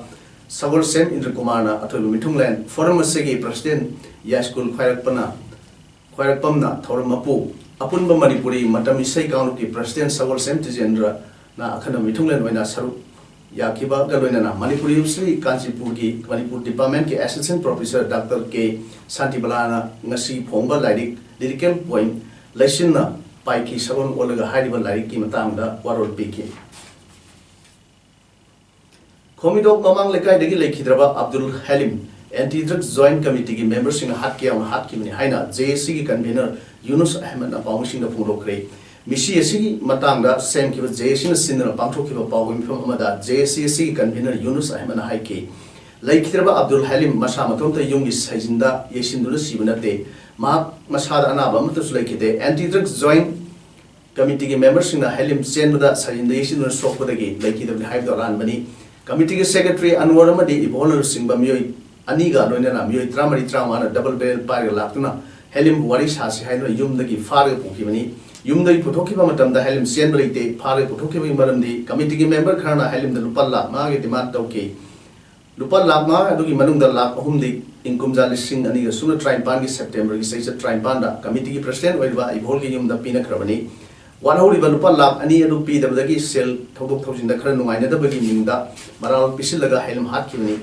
ꯁꯒꯣꯜꯁꯦꯝ ꯏꯟꯗ꯭ꯔꯀꯨꯃꯥꯔꯅ ꯑꯊꯣꯏꯕ ꯃꯤꯊꯨꯡꯂꯦꯟ꯫ ꯐꯣꯔꯝ ꯑꯁꯤꯒꯤ ꯄ꯭ꯔꯁꯤꯗꯦꯟ ꯌꯥꯏꯁ꯭ꯀꯨꯜ ꯈ꯭ꯋꯥꯏꯔꯛꯄꯅ, ꯈ꯭ꯋꯥꯏꯔꯛꯄꯝꯅ ꯊꯧꯔꯝ ꯃꯄꯨ, ꯑꯄꯨꯟꯕ ꯃꯅꯤꯄꯨꯔꯤ ꯃꯇꯝ ꯏꯁꯩ ꯀꯥꯡꯂꯨꯞꯀꯤ ꯄ꯭ꯔꯁꯤꯗꯦꯟ ꯁꯒꯣꯜꯁꯦꯝ ꯇꯤꯖꯦꯟꯗ꯭ꯔꯅ ꯑꯈꯟꯅꯕ ꯃꯤꯊꯨꯡꯂꯦꯟ ꯑꯣꯏꯅ ꯁꯔꯨꯛ ꯌꯥꯈꯤꯕꯒ ꯂꯣꯏꯅꯅ ꯃꯅꯤꯄꯨꯔ ꯌꯨꯅꯤꯚꯔꯁꯤꯇꯤ ꯀꯥꯟꯆꯤꯄꯨꯔꯒꯤ ꯃꯅꯤꯄꯨꯔ ꯗꯤꯄꯥꯔꯠꯃꯦꯟꯠꯀꯤ ꯑꯦꯁꯤꯁꯇꯦꯟꯠ ꯄ꯭ꯔꯣꯐꯦꯁꯔ ꯗꯥꯛꯇꯔ ꯀꯦ ꯁꯥꯟꯇꯤꯕꯂꯥꯅ ꯉꯁꯤ ꯐꯣꯡꯕ ꯂꯥꯏꯔꯤꯛ ꯂꯤꯔꯤꯀꯦꯜ ꯄꯣꯏꯝ ꯂꯩꯆꯤꯟꯅ ꯄꯥꯏꯈꯤ ꯁꯛꯂꯣꯟ ꯑꯣꯜꯂꯒ ꯍꯥꯏꯔꯤꯕ ꯂꯥꯏꯔꯤꯛꯀꯤ ꯃꯇꯥꯡꯗ ꯋꯥꯔꯣꯜ ꯄꯤꯈꯤ꯫ ꯈꯣꯃꯤꯗꯣꯛ ꯃꯃꯥꯡ ꯂꯩꯀꯥꯏꯗꯒꯤ ꯂꯩꯈꯤꯗ꯭ꯔꯕ ꯑꯕꯗꯨꯜ ꯍꯂꯤꯝ ꯑꯦꯟꯇꯤ ꯗ꯭ꯔꯒ ꯖꯣꯏꯟꯠ ꯀꯃꯤꯇꯤꯒꯤ ꯃꯦꯝꯕꯔꯁꯤꯡꯅ ꯍꯥꯠꯀꯦ ꯌꯥꯎꯅ ꯍꯥꯠꯈꯤꯕꯅꯤ ꯍꯥꯏꯅ ꯖꯦ ꯑꯦ ꯁꯤꯒꯤ ꯀꯟꯚꯦꯅꯔ ꯌꯨꯅꯨꯁ ꯑꯍꯃꯗꯅ ꯄꯥꯎꯃꯤꯁꯤꯡꯗ ꯐꯣꯡꯗꯣꯛꯈ꯭ꯔꯦ꯫ ꯃꯤꯁꯤ ꯑꯁꯤꯒꯤ ꯃꯇꯥꯡꯗ ꯁꯦꯝꯈꯤꯕ ꯖꯦ ꯑꯦ ꯁꯤꯅ ꯁꯤꯟꯗꯨꯅ ꯄꯥꯡꯊꯣꯛꯈꯤꯕ ꯄꯥꯎꯒꯤ ꯃꯤꯐꯝ ꯑꯃꯗ ꯖꯦ ꯑꯦ ꯁꯤ ꯑꯁꯤꯒꯤ ꯀꯟꯚꯦꯅꯔ ꯌꯨꯅꯨꯁ ꯑꯍꯃꯗꯅ ꯍꯥꯏꯈꯤ, ꯂꯩꯈꯤꯗ꯭ꯔꯕ ꯑꯕꯗꯨꯜ ꯍꯂꯤꯝ ꯃꯁꯥ ꯃꯇꯣꯝꯇ ꯌꯨꯝꯒꯤ ꯁꯩꯖꯤꯟꯗ ꯌꯩꯁꯤꯟꯗꯨꯅ ꯁꯤꯕ ꯅꯠꯇꯦ꯫ ꯃꯍꯥꯛ ꯃꯁꯥꯗ ꯑꯅꯥꯕ ꯑꯃꯠꯇꯁꯨ ꯂꯩꯈꯤꯗꯦ꯫ ꯑꯦꯟꯇꯤ ꯗ꯭ꯔꯒ ꯖꯣꯏꯟꯠ ꯀꯃꯤꯇꯤꯒꯤ ꯃꯦꯝꯕꯔꯁꯤꯡꯅ ꯍꯦꯂꯤꯝ ꯆꯦꯟꯕꯗ ꯁꯔꯤꯟꯗ ꯌꯩꯁꯤꯟꯗꯨꯅ ꯁꯣꯛꯄꯗꯒꯤ ꯂꯩꯈꯤꯗꯕꯅꯤ ꯍꯥꯏꯕꯗꯨ ꯑꯔꯥꯟꯕꯅꯤ꯫ ꯀꯃꯤꯇꯤꯒꯤ ꯁꯦꯀ꯭ꯔꯦꯇꯔꯤ ꯑꯟꯋꯔ ꯑꯃꯗꯤ ꯏꯕꯣꯜꯅ ꯂꯨꯆꯤꯡꯕ ꯃꯤꯑꯣꯏ ꯑꯅꯤꯒ ꯂꯣꯏꯅꯅ ꯃꯤꯑꯣꯏ ꯇꯔꯥꯃꯔꯤ ꯇꯔꯥꯃꯉꯥꯅ ꯗꯕꯜ ꯕꯦꯔꯦꯜ ꯄꯥꯏꯔꯒ ꯂꯥꯛꯇꯨꯅ ꯍꯦꯂꯤꯝꯕꯨ ꯋꯥꯔꯤ ꯁꯥꯁꯤ ꯍꯥꯏꯗꯨꯅ ꯌꯨꯝꯗꯒꯤ ꯐꯥꯔꯒ ꯄꯨꯈꯤꯕꯅꯤ꯫ ꯌꯨꯝꯗꯒꯤ ꯄꯨꯊꯣꯛꯈꯤꯕ ꯃꯇꯝꯗ ꯍꯦꯂꯤꯝ ꯆꯦꯟꯕ ꯂꯩꯇꯦ꯫ ꯐꯥꯔꯒ ꯄꯨꯊꯣꯛꯈꯤꯕꯒꯤ ꯃꯔꯝꯗꯤ ꯀꯃꯤꯇꯤꯒꯤ ꯃꯦꯝꯕꯔ ꯈꯔꯅ ꯍꯦꯂꯤꯝꯗ ꯂꯨꯄꯥ ꯂꯥꯈ ꯃꯉꯥꯒꯤ ꯗꯤꯃꯥꯟ ꯇꯧꯈꯤ꯫ ꯂꯨꯄꯥ ꯂꯥꯈ ꯃꯉꯥ ꯑꯗꯨꯒꯤ ꯃꯅꯨꯡꯗ ꯂꯥꯈ ꯑꯍꯨꯝꯗꯤ ꯏꯪ ꯀꯨꯝꯖꯥ ꯂꯤꯁꯤꯡ ꯑꯅꯤꯒ ꯁꯨꯞꯅ ꯇꯔꯥꯅꯤꯄꯥꯟꯒꯤ ꯁꯦꯞꯇꯦꯝꯕꯔꯒꯤ ꯆꯩꯆꯠ ꯇꯔꯥꯅꯤꯄꯥꯟꯗ ꯀꯃꯤꯇꯤꯒꯤ ꯄ꯭ꯔꯁꯤꯗꯦꯟꯠ ꯑꯣꯏꯔꯤꯕ ꯏꯕꯣꯜꯒꯤ ꯌꯨꯝꯗ ꯄꯤꯅꯈ꯭ꯔꯕꯅꯤ꯫ ꯋꯥꯠꯍꯧꯔꯤꯕ ꯂꯨꯄꯥ ꯂꯥꯈ ꯑꯅꯤ ꯑꯗꯨ ꯄꯤꯗꯕꯗꯒꯤ ꯁꯦꯜ ꯊꯧꯗꯣꯛ ꯊꯧꯖꯤꯟꯗ ꯈꯔ ꯅꯨꯡꯉꯥꯏꯅꯗꯕꯒꯤ ꯃꯤꯡꯗ ꯃꯔꯥꯜ ꯄꯤꯁꯤꯜꯂꯒ ꯍꯦꯂꯤꯝ ꯍꯥꯠꯈꯤꯕꯅꯤ꯫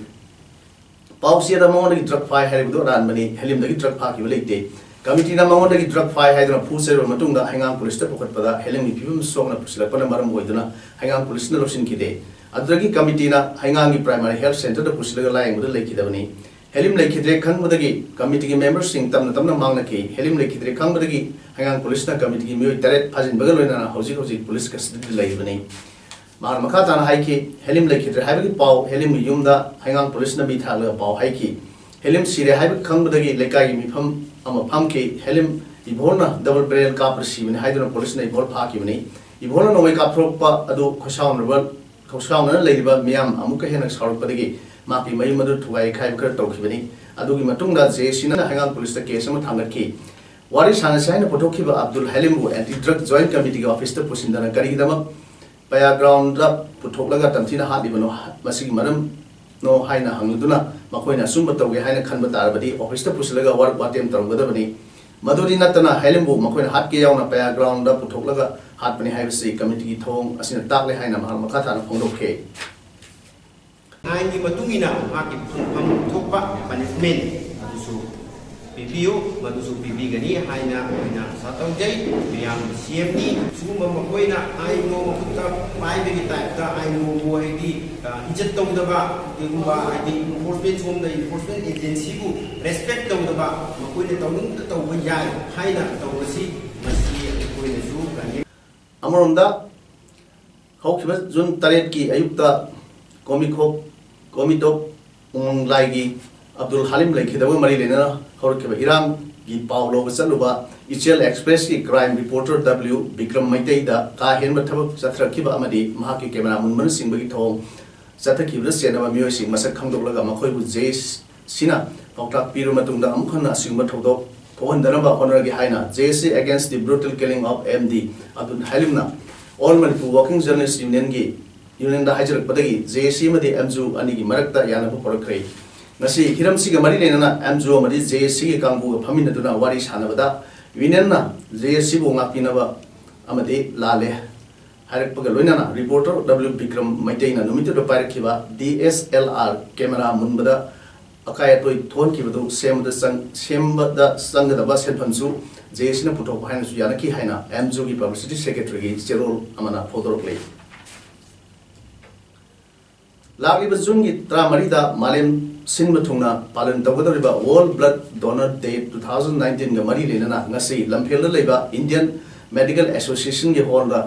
ꯄꯥꯎꯆꯦꯗ ꯃꯉꯣꯟꯗꯒꯤ ꯗ꯭ꯔꯒ ꯐꯥꯏ ꯍꯥꯏꯔꯤꯕꯗꯨ ꯑꯔꯥꯟꯕꯅꯤ꯫ ꯍꯦꯂꯤꯝꯗꯒꯤ ꯗ꯭ꯔꯒ ꯐꯥꯈꯤꯕ ꯂꯩꯇꯦ꯫ ꯀꯃꯤꯇꯤꯅ ꯃꯉꯣꯟꯗꯒꯤ ꯗ꯭ꯔꯒ ꯐꯥꯏ ꯍꯥꯏꯗꯨꯅ ꯐꯨ ꯆꯩꯔꯕ ꯃꯇꯨꯡꯗ ꯍꯩꯉꯥꯡ ꯄꯨꯂꯤꯁꯇ ꯄꯨꯈꯠꯄꯗ ꯍꯦꯂꯤꯝꯒꯤ ꯐꯤꯕꯝ ꯁꯣꯛꯅ ꯄꯨꯁꯤꯜꯂꯛꯄꯅ ꯃꯔꯝ ꯑꯣꯏꯗꯨꯅ ꯍꯩꯉꯥꯡ ꯄꯨꯂꯤꯁꯅ ꯂꯧꯁꯤꯟꯈꯤꯗꯦ꯫ ꯑꯗꯨꯗꯒꯤ ꯀꯃꯤꯇꯤꯅ ꯍꯩꯉꯥꯡꯒꯤ ꯄ꯭ꯔꯥꯏꯃꯥꯔꯤ ꯍꯦꯜꯊ ꯁꯦꯟꯇꯔꯗ ꯄꯨꯁꯤꯜꯂꯒ ꯂꯥꯌꯦꯡꯕꯗ ꯂꯩꯈꯤꯗꯕꯅꯤ꯫ ꯍꯦꯂꯤꯝ ꯂꯩꯈꯤꯗ꯭ꯔꯦ ꯈꯪꯕꯗꯒꯤ ꯀꯃꯤꯇꯤꯒꯤ ꯃꯦꯝꯕꯔꯁꯤꯡ ꯇꯞꯅ ꯇꯞꯅ ꯃꯥꯡꯅꯈꯤ꯫ ꯍꯦꯂꯤꯝ ꯂꯩꯈꯤꯗ꯭ꯔꯦ ꯈꯪꯕꯗꯒꯤ ꯍꯩꯉꯥꯡ ꯄꯨꯂꯤꯁꯅ ꯀꯃꯤꯇꯤꯒꯤ ꯃꯤꯑꯣꯏ ꯇꯔꯦꯠ ꯐꯥꯖꯤꯟꯕꯒ ꯂꯣꯏꯅꯅ ꯍꯧꯖꯤꯛ ꯍꯧꯖꯤꯛ ꯄꯨꯂꯤꯁ ꯀꯁꯇꯗꯤꯗ ꯂꯩꯔꯤꯕꯅꯤ꯫ ꯃꯍꯥꯛꯅ ꯃꯈꯥ ꯇꯥꯅ ꯍꯥꯏꯈꯤ, ꯍꯦꯂꯤꯝ ꯂꯩꯈꯤꯗ꯭ꯔꯦ ꯍꯥꯏꯕꯒꯤ ꯄꯥꯎ ꯍꯦꯂꯤꯝꯒꯤ ꯌꯨꯝꯗ ꯍꯩꯉꯥꯡ ꯄꯨꯂꯤꯁꯅ ꯃꯤ ꯊꯥꯔꯛꯂꯒ ꯄꯥꯎ ꯍꯥꯏꯈꯤ꯫ ꯍꯦꯂꯤꯝ ꯁꯤꯔꯦ ꯍꯥꯏꯕ ꯈꯪꯕꯗꯒꯤ ꯂꯩꯀꯥꯏꯒꯤ ꯃꯤꯐꯝ ꯑꯃ ꯐꯝꯈꯤ꯫ ꯍꯦꯂꯤꯝ ꯏꯕꯣꯜꯅ ꯗꯕꯜ ꯕꯦꯔꯦꯜ ꯀꯥꯞꯄꯗ ꯁꯤꯕꯅꯤ ꯍꯥꯏꯗꯨꯅ ꯄꯨꯂꯤꯁꯅ ꯏꯕꯣꯜ ꯐꯥꯈꯤꯕꯅꯤ꯫ ꯏꯕꯣꯜꯅ ꯅꯣꯡꯃꯩ ꯀꯥꯞꯊꯣꯔꯛꯄ ꯑꯗꯨ ꯈꯣꯏꯁꯥꯎꯅꯕ ꯈꯣꯡꯁꯥꯎꯅꯅ ꯂꯩꯔꯤꯕ ꯃꯤꯌꯥꯝ ꯑꯃꯨꯛꯀ ꯍꯦꯟꯅ ꯁꯥꯎꯔꯛꯄꯗꯒꯤ ꯃꯍꯥꯛꯀꯤ ꯃꯌꯨꯝ ꯑꯗꯨ ꯊꯨꯒꯥꯏ ꯈꯥꯏꯕ ꯈꯔ ꯇꯧꯈꯤꯕꯅꯤ꯫ ꯑꯗꯨꯒꯤ ꯃꯇꯨꯡꯗ ꯖꯦ ꯑꯦ ꯁꯤꯅ ꯍꯩꯉꯥꯡ ꯄꯨꯂꯤꯁꯇ ꯀꯦꯁ ꯑꯃ ꯊꯥꯡꯒꯠꯈꯤ꯫ ꯋꯥꯔꯤ ꯁꯥꯟꯅꯁꯤ ꯍꯥꯏꯅ ꯄꯨꯊꯣꯛꯈꯤꯕ ꯑꯕꯗꯨꯜ ꯍꯂꯤꯝꯕꯨ ꯑꯦꯟꯇꯤ ꯗ꯭ꯔꯒ ꯖꯣꯏꯟꯠ ꯀꯃꯤꯇꯤꯒꯤ ꯑꯣꯐꯤꯁꯇ ꯄꯨꯁꯤꯟꯗꯅ ꯀꯔꯤꯒꯤꯗꯃꯛ ꯄꯌꯥ ꯒ꯭ꯔꯥꯎꯟꯗ ꯄꯨꯊꯣꯛꯂꯒ ꯇꯝꯊꯤꯅ ꯍꯥꯠꯂꯤꯕꯅꯣ, ꯃꯁꯤꯒꯤ ꯃꯔꯝꯅꯣ ꯍꯥꯏꯅ ꯍꯪꯂꯗꯨꯅ ꯃꯈꯣꯏꯅ ꯑꯆꯨꯝꯕ ꯇꯧꯒꯦ ꯍꯥꯏꯅ ꯈꯟꯕ ꯇꯥꯔꯕꯗꯤ ꯑꯣꯐꯤꯁꯇ ꯄꯨꯁꯤꯜꯂꯒ ꯋꯥꯔꯛ ꯋꯥꯇꯦꯝ ꯇꯧꯔꯝꯒꯗꯕꯅꯤ꯫ ꯃꯗꯨꯗꯤ ꯅꯠꯇꯅ ꯍꯦꯂꯤꯝꯕꯨ ꯃꯈꯣꯏꯅ ꯍꯥꯠꯀꯦ ꯌꯥꯎꯅ ꯄꯌꯥ ꯒ꯭ꯔꯥꯎꯟꯗ ꯄꯨꯊꯣꯛꯂꯒ ꯍꯥꯠꯄꯅꯤ ꯍꯥꯏꯕꯁꯤ ꯀꯃꯤꯇꯤꯒꯤ ꯊꯧꯑꯣꯡ ꯑꯁꯤꯅ ꯇꯥꯛꯂꯦ ꯍꯥꯏꯅ ꯃꯍꯥꯛ ꯃꯈꯥ ꯇꯥꯅ ꯐꯣꯡꯗꯣꯛꯈꯤ꯫ ꯑꯥꯏꯟꯒꯤ ꯃꯇꯨꯡ ꯏꯟꯅ ꯃꯍꯥꯛꯀꯤ ꯐꯪꯐꯝ ꯊꯣꯛꯄ ꯄꯅꯤꯁꯃꯦꯟ ꯑꯗꯨꯁꯨ ꯄꯤꯕꯤꯌꯨ, ꯃꯗꯨꯁꯨ ꯄꯤꯕꯤꯒꯅꯤ ꯍꯥꯏꯅ ꯑꯩꯈꯣꯏꯅ ꯑꯥꯁꯥ ꯇꯧꯖꯩ꯫ ꯃꯤꯌꯥꯝꯒꯤ ꯁꯤ ꯑꯦꯝꯅꯤ꯫ ꯁꯤꯒꯨꯝꯕ ꯃꯈꯣꯏꯅ ꯑꯥꯏꯟ ꯅꯣꯡꯃ ꯈꯛꯇ ꯍꯥꯏꯕꯒꯤ ꯇꯥꯏꯞꯇ ꯑꯥꯏꯟꯕꯨ ꯍꯥꯏꯗꯤ, ꯑ, ꯏꯖꯠ ꯇꯧꯗꯕ, ꯀꯩꯒꯨꯝꯕ ꯍꯥꯏꯗꯤ ꯏꯟꯐꯣꯔꯁꯃꯦꯟ ꯁꯣꯝꯗ ꯏꯟꯐꯣꯔꯁꯃꯦꯟ ꯑꯦꯖꯦꯟꯁꯤꯕꯨ ꯔꯦꯁꯄꯦꯛ ꯇꯧꯗꯕ, ꯃꯈꯣꯏꯅ ꯇꯧꯅꯤꯡꯗ ꯇꯧꯕ ꯌꯥꯏ ꯍꯥꯏꯅ ꯇꯧꯕꯁꯤ, ꯃꯁꯤ ꯑꯩꯈꯣꯏꯅꯁꯨ condemn ꯑꯃꯔꯣꯝꯗ, ꯍꯧꯈꯤꯕ ꯖꯨꯟ ꯇꯔꯦꯠꯀꯤ ꯑꯌꯨꯛꯇ ꯀꯣꯃꯤꯈꯣꯛ, ꯀꯣꯃꯤꯇꯣꯛ ꯎꯃꯪꯂꯥꯏꯒꯤ ꯑꯕꯗꯨꯜ ꯍꯥꯂꯤꯝ ꯂꯩꯈꯤꯗꯕꯒ ꯃꯔꯤ ꯂꯩꯅꯅ ꯍꯧꯔꯛꯈꯤꯕ ꯏꯔꯥꯡꯒꯤ ꯄꯥꯎ ꯂꯧꯕ ꯆꯠꯂꯨꯕ ꯏꯆꯦꯜ ꯑꯦꯛꯁꯄ꯭ꯔꯦꯁꯀꯤ ꯀ꯭ꯔꯥꯏꯝ ꯔꯤꯄꯣꯔꯇꯔ ꯗꯕ꯭ꯂꯤꯎ ꯕꯤꯀ꯭ꯔꯝ ꯃꯩꯇꯩꯗ ꯀꯥ ꯍꯦꯟꯕ ꯊꯕꯛ ꯆꯠꯊꯔꯛꯈꯤꯕ ꯑꯃꯗꯤ ꯃꯍꯥꯛꯀꯤ ꯀꯦꯃꯦꯔꯥ ꯃꯨꯟꯕꯅꯆꯤꯡꯕꯒꯤ ꯊꯧꯑꯣꯡ ꯆꯠꯊꯈꯤꯕꯗ ꯆꯦꯟꯅꯕ ꯃꯤꯑꯣꯏꯁꯤꯡ ꯃꯁꯛ ꯈꯪꯗꯣꯛꯂꯒ ꯃꯈꯣꯏꯕꯨ ꯖꯦ ꯁꯤꯅ ꯄꯥꯎꯇꯥꯛ ꯄꯤꯔꯕ ꯃꯇꯨꯡꯗ ꯑꯃꯨꯛ ꯍꯟꯅ ꯑꯁꯤꯒꯨꯝꯕ ꯊꯧꯗꯣꯛ ꯊꯣꯛꯍꯟꯗꯅꯕ ꯍꯣꯠꯅꯔꯒꯦ ꯍꯥꯏꯅ J A C Against the Brutal Killing of M D Abdul Halimꯅ All Manipur Working Journalist Unionꯒꯤ ꯌꯨꯅꯤꯌꯟꯗ ꯍꯥꯏꯖꯔꯛꯄꯗꯒꯤ J A C ꯑꯃꯗꯤ ꯑꯦꯝꯖꯨ ꯑꯅꯤꯒꯤ ꯃꯔꯛꯇ ꯌꯥꯅꯕ ꯄꯨꯔꯛꯈ꯭ꯔꯦ꯫ ꯉꯁꯤ ꯍꯤꯔꯝꯁꯤꯒ ꯃꯔꯤ ꯂꯩꯅꯅ ꯑꯦꯝꯖꯨ ꯑꯃꯗꯤ J A Cꯒꯤ ꯀꯥꯡꯕꯨꯒ ꯐꯝꯃꯤꯟꯅꯗꯨꯅ ꯋꯥꯔꯤ ꯁꯥꯟꯅꯕꯗ ꯌꯨꯅꯤꯌꯟꯅ J A Cꯕꯨ ꯉꯥꯛꯄꯤꯅꯕ ꯑꯃꯗꯤ ꯂꯥꯜꯂꯦ ꯍꯥꯏꯔꯛꯄꯒ ꯂꯣꯏꯅꯅ ꯔꯤꯄꯣꯔꯇꯔ ꯗꯕ꯭ꯂꯤꯎ ꯕꯤꯀ꯭ꯔꯝ ꯃꯩꯇꯩꯅ ꯅꯨꯃꯤꯠꯇꯨꯗ ꯄꯥꯏꯔꯛꯈꯤꯕ D S L R camera ꯃꯨꯟꯕꯗ ꯑꯀꯥꯏ ꯑꯇꯣꯏ ꯊꯣꯛꯍꯟꯈꯤꯕꯗꯨ ꯁꯦꯝꯕꯗ ꯆꯪ-, ꯁꯦꯝꯕꯗ ꯆꯪꯒꯗꯕ ꯁꯦꯟꯐꯝꯁꯨ J A Cꯅ ꯄꯨꯊꯣꯛꯄ ꯍꯥꯏꯅꯁꯨ ꯌꯥꯅꯈꯤ ꯍꯥꯏꯅ ꯑꯦꯝꯖꯨꯒꯤ ꯄꯕ꯭ꯂꯤꯁꯤꯇꯤ ꯁꯦꯀ꯭ꯔꯦꯇꯔꯤꯒꯤ ꯆꯦꯔꯣꯜ ꯑꯃꯅ ꯐꯣꯡꯗꯣꯔꯛꯂꯤ꯫ ꯂꯥꯛꯂꯤꯕ ꯖꯨꯟꯒꯤ ꯇꯔꯥꯃꯔꯤꯗ ꯃꯥꯂꯦꯝ ꯁꯤꯟꯕ ꯊꯨꯡꯅ ꯄꯥꯂꯟ ꯇꯧꯒꯗꯧꯔꯤꯕ World Blood Donor Day two thousand nineteenꯒ ꯃꯔꯤ ꯂꯩꯅꯅ ꯉꯁꯤ ꯂꯝꯐꯦꯜꯗ ꯂꯩꯕ Indian Medical Associationꯒꯤ ꯍꯣꯜꯗ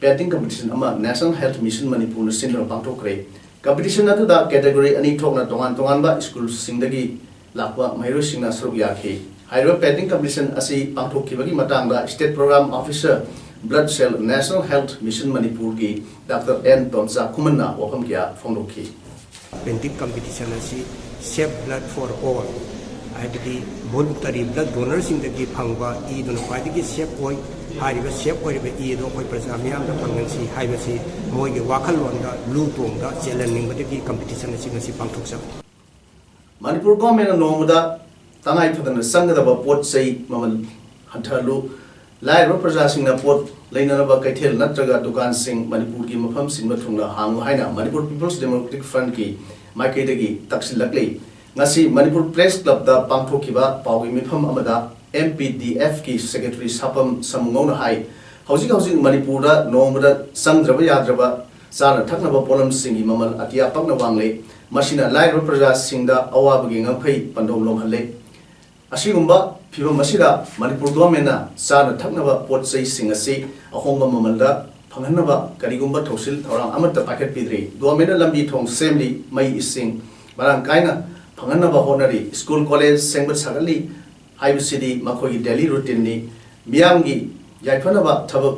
ꯄꯦꯟꯇꯤꯡ ꯀꯝꯄꯤꯇꯤꯁꯟ ꯑꯃ National Health Mission ꯃꯅꯤꯄꯨꯔꯅ ꯁꯤꯟꯗꯨꯅ ꯄꯥꯡꯊꯣꯛꯈ꯭ꯔꯦ꯫ ꯀꯝꯄꯤꯇꯤꯁꯟ ꯑꯗꯨꯗ ꯀꯦꯇꯦꯒꯣꯔꯤ ꯑꯅꯤ ꯊꯣꯛꯅ ꯇꯣꯉꯥꯟ ꯇꯣꯉꯥꯟꯕ ꯁ꯭ꯀꯨꯜꯁꯤꯡꯗꯒꯤ ꯂꯥꯛꯄ ꯃꯍꯩꯔꯣꯏꯁꯤꯡꯅ ꯁꯔꯨꯛ ꯌꯥꯈꯤ꯫ ꯍꯥꯏꯔꯤꯕ ꯄꯦꯟꯇꯤꯡ ꯀꯝꯄꯤꯇꯤꯁꯟ ꯑꯁꯤ ꯄꯥꯡꯊꯣꯛꯈꯤꯕꯒꯤ ꯃꯇꯥꯡꯗ State Program Officer Blood Cell National Health Mission ꯃꯅꯤꯄꯨꯔꯒꯤ ꯗꯥꯛꯇꯔ ꯑꯦꯟ ꯇꯣꯟꯆꯥ ꯈꯨꯃꯟꯅ ꯋꯥꯐꯝ ꯀꯌꯥ ꯐꯣꯡꯗꯣꯛꯈꯤ꯫ ꯄꯦꯟꯇꯤꯡ ꯀꯝꯄꯤꯇꯤꯁꯟ ꯑꯁꯤ Save Blood for All, ꯍꯥꯏꯕꯗꯤ voluntary blood donorꯁꯤꯡꯗꯒꯤ ꯐꯪꯕ ꯏꯗꯨꯅ ꯈ꯭ꯋꯥꯏꯗꯒꯤ ꯁꯦꯐ ꯑꯣꯏ꯫ ꯍꯥꯏꯔꯤꯕ ꯁꯦꯐ ꯑꯣꯏꯔꯤꯕ ꯏ ꯑꯗꯨ ꯑꯩꯈꯣꯏ ꯄ꯭ꯔꯖꯥ ꯃꯤꯌꯥꯝꯗ ꯐꯪꯍꯟꯁꯤ ꯍꯥꯏꯕꯁꯤ ꯃꯣꯏꯒꯤ ꯋꯥꯈꯜꯂꯣꯟꯗ ꯂꯨ ꯇꯣꯡꯗ ꯆꯦꯜꯍꯟꯅꯤꯡꯕꯗꯒꯤ ꯀꯝꯄꯤꯇꯤꯁꯟ ꯑꯁꯤ ꯉꯁꯤ ꯄꯥꯡꯊꯣꯛꯆꯕꯅꯤ꯫ ꯃꯅꯤꯄꯨꯔ ꯒꯣꯔꯃꯦꯟꯅ ꯅꯣꯡꯃꯗ ꯇꯉꯥꯏ ꯐꯗꯅ ꯆꯪꯒꯗꯕ ꯄꯣꯠ ꯆꯩ ꯃꯃꯜ ꯍꯟꯊꯍꯜꯂꯨ, ꯂꯥꯏꯔꯕ ꯄ꯭ꯔꯖꯥꯁꯤꯡꯅ ꯄꯣꯠ ꯂꯩꯅꯅꯕ ꯀꯩꯊꯦꯜ ꯅꯠꯇ꯭ꯔꯒ ꯗꯨꯀꯥꯟꯁꯤꯡ ꯃꯅꯤꯄꯨꯔꯒꯤ ꯃꯐꯝ ꯁꯤꯟꯕ ꯊꯨꯡꯅ ꯍꯥꯡꯉꯨ ꯍꯥꯏꯅ Manipur People's Democratic Frontꯀꯤ ꯃꯥꯏꯀꯩꯗꯒꯤ ꯇꯛꯁꯤꯜꯂꯛꯂꯤ꯫ ꯉꯁꯤ ꯃꯅꯤꯄꯨꯔ ꯄ꯭ꯔꯦꯁ ꯀ꯭ꯂꯕꯇ ꯄꯥꯡꯊꯣꯛꯈꯤꯕ ꯄꯥꯎꯒꯤ ꯃꯤꯐꯝ ꯑꯃꯗ M P D Fꯀꯤ ꯁꯦꯀ꯭ꯔꯦꯇꯔꯤ ꯁꯥꯄꯝ ꯁꯃꯨꯉꯧꯅ ꯍꯥꯏ, ꯍꯧꯖꯤꯛ ꯍꯧꯖꯤꯛ ꯃꯅꯤꯄꯨꯔꯗ ꯅꯣꯡꯃꯗ ꯆꯪꯗ꯭ꯔꯕ ꯌꯥꯗ꯭ꯔꯕ ꯆꯥꯅ ꯊꯛꯅꯕ ꯄꯣꯠꯂꯝꯁꯤꯡꯒꯤ ꯃꯃꯜ ꯑꯇꯤꯌꯥ ꯄꯛꯅ ꯋꯥꯡꯂꯦ꯫ ꯃꯁꯤꯅ ꯂꯥꯏꯔꯕ ꯄ꯭ꯔꯖꯥꯁꯤꯡꯗ ꯑꯋꯥꯕꯒꯤ ꯉꯝꯈꯩ ꯄꯟꯗꯣꯝ ꯂꯣꯝꯍꯜꯂꯦ꯫ ꯑꯁꯤꯒꯨꯝꯕ ꯐꯤꯕꯝ ꯑꯁꯤꯗ ꯃꯅꯤꯄꯨꯔ ꯒꯣꯔꯃꯦꯟꯅ ꯆꯥꯅ ꯊꯛꯅꯕ ꯄꯣꯠ ꯆꯩꯁꯤꯡ ꯑꯁꯤ ꯑꯍꯣꯡꯕ ꯃꯃꯜꯗ ꯐꯪꯍꯟꯅꯕ ꯀꯔꯤꯒꯨꯝꯕ ꯊꯧꯁꯤꯜ ꯊꯧꯔꯥꯡ ꯑꯃꯠꯇ ꯄꯥꯏꯈꯠꯄꯤꯗ꯭ꯔꯤ꯫ ꯒꯣꯔꯃꯦꯟꯅ ꯂꯝꯕꯤ ꯊꯣꯡ ꯁꯦꯝꯂꯤ, ꯃꯩ ꯏꯁꯤꯡ ꯃꯔꯥꯡ ꯀꯥꯏꯅ ꯐꯪꯍꯟꯅꯕ ꯍꯣꯠꯅꯔꯤ, ꯁ꯭ꯀꯨꯜ ꯀꯣꯂꯦꯖ ꯁꯦꯝꯒꯠ ꯁꯥꯒꯠꯂꯤ ꯍꯥꯏꯕꯁꯤꯗꯤ ꯃꯈꯣꯏꯒꯤ ꯗꯦꯂꯤ ꯔꯨꯇꯤꯟꯅꯤ꯫ ꯃꯤꯌꯥꯝꯒꯤ ꯌꯥꯏꯐꯅꯕ ꯊꯕꯛ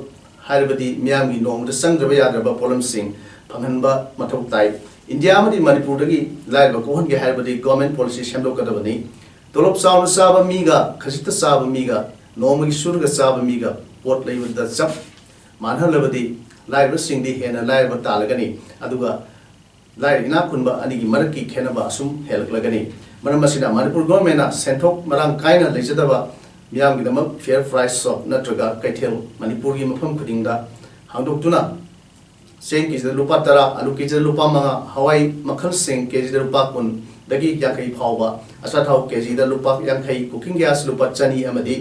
ꯍꯥꯏꯔꯕꯗꯤ ꯃꯤꯌꯥꯝꯒꯤ ꯅꯣꯡꯃꯗ ꯆꯪꯗ꯭ꯔꯕ ꯌꯥꯗ꯭ꯔꯕ ꯄꯣꯠꯂꯝꯁꯤꯡ ꯐꯪꯍꯟꯕ ꯃꯊꯧ ꯇꯥꯏ꯫ ꯏꯟꯗꯤꯌꯥ ꯑꯃꯗꯤ ꯃꯅꯤꯄꯨꯔꯗꯒꯤ ꯂꯥꯏꯔꯕ ꯀꯣꯛꯍꯟꯒꯦ ꯍꯥꯏꯔꯕꯗꯤ ꯒꯣꯔꯃꯦꯟ ꯄꯣꯂꯤꯁꯤ ꯁꯦꯝꯗꯣꯛꯀꯗꯕꯅꯤ꯫ ꯇꯣꯂꯣꯞ ꯆꯥꯎꯅ ꯆꯥꯕ ꯃꯤꯒ ꯈꯖꯤꯛꯇ ꯆꯥꯕ ꯃꯤꯒ ꯅꯣꯡꯃꯒꯤ ꯁꯨꯔꯒ ꯆꯥꯕ ꯃꯤꯒ ꯄꯣꯠ ꯂꯩꯕꯗ ꯆꯞ ꯃꯥꯟꯅꯍꯜꯂꯕꯗꯤ ꯂꯥꯏꯔꯕꯁꯤꯡꯗꯤ ꯍꯦꯟꯅ ꯂꯥꯏꯔꯕ ꯇꯥꯜꯂꯒꯅꯤ, ꯑꯗꯨꯒ ꯂꯥꯏꯔ ꯏꯅꯥꯛ ꯈꯨꯟꯕ ꯑꯅꯤꯒꯤ ꯃꯔꯛꯀꯤ ꯈꯦꯠꯅꯕ ꯑꯁꯨꯝ ꯍꯦꯜꯂꯛꯂꯒꯅꯤ꯫ ꯃꯔꯝ ꯑꯁꯤꯅ ꯃꯅꯤꯄꯨꯔ ꯒꯣꯔꯃꯦꯟꯅ ꯁꯦꯟꯊꯣꯛ ꯃꯔꯥꯡ ꯀꯥꯏꯅ ꯂꯩꯖꯗꯕ ꯃꯤꯌꯥꯝꯒꯤꯗꯃꯛ ꯐꯤꯌꯔ ꯄ꯭ꯔꯥꯏꯁ ꯁꯣꯞ ꯅꯠꯇ꯭ꯔꯒ ꯀꯩꯊꯦꯜ ꯃꯅꯤꯄꯨꯔꯒꯤ ꯃꯐꯝ ꯈꯨꯗꯤꯡꯗ ꯍꯥꯡꯗꯣꯛꯇꯨꯅ ꯆꯦꯡ ꯀꯦꯖꯤꯗ ꯂꯨꯄꯥ ꯇꯔꯥ, ꯑꯂꯨ ꯀꯦꯖꯤꯗ ꯂꯨꯄꯥ ꯃꯉꯥ, ꯍꯋꯥꯏ ꯃꯈꯜꯁꯤꯡ ꯀꯦꯖꯤꯗ ꯂꯨꯄꯥ ꯀꯨꯟꯗꯒꯤ ꯌꯥꯡꯈꯩ ꯐꯥꯎꯕ, ꯑꯆꯥꯊꯥꯎ ꯀꯦꯖꯤꯗ ꯂꯨꯄꯥ ꯌꯥꯡꯈꯩ, ꯀꯨꯀꯤꯡ ꯒ꯭ꯌꯥꯁ ꯂꯨꯄꯥ ꯆꯅꯤ ꯑꯃꯗꯤ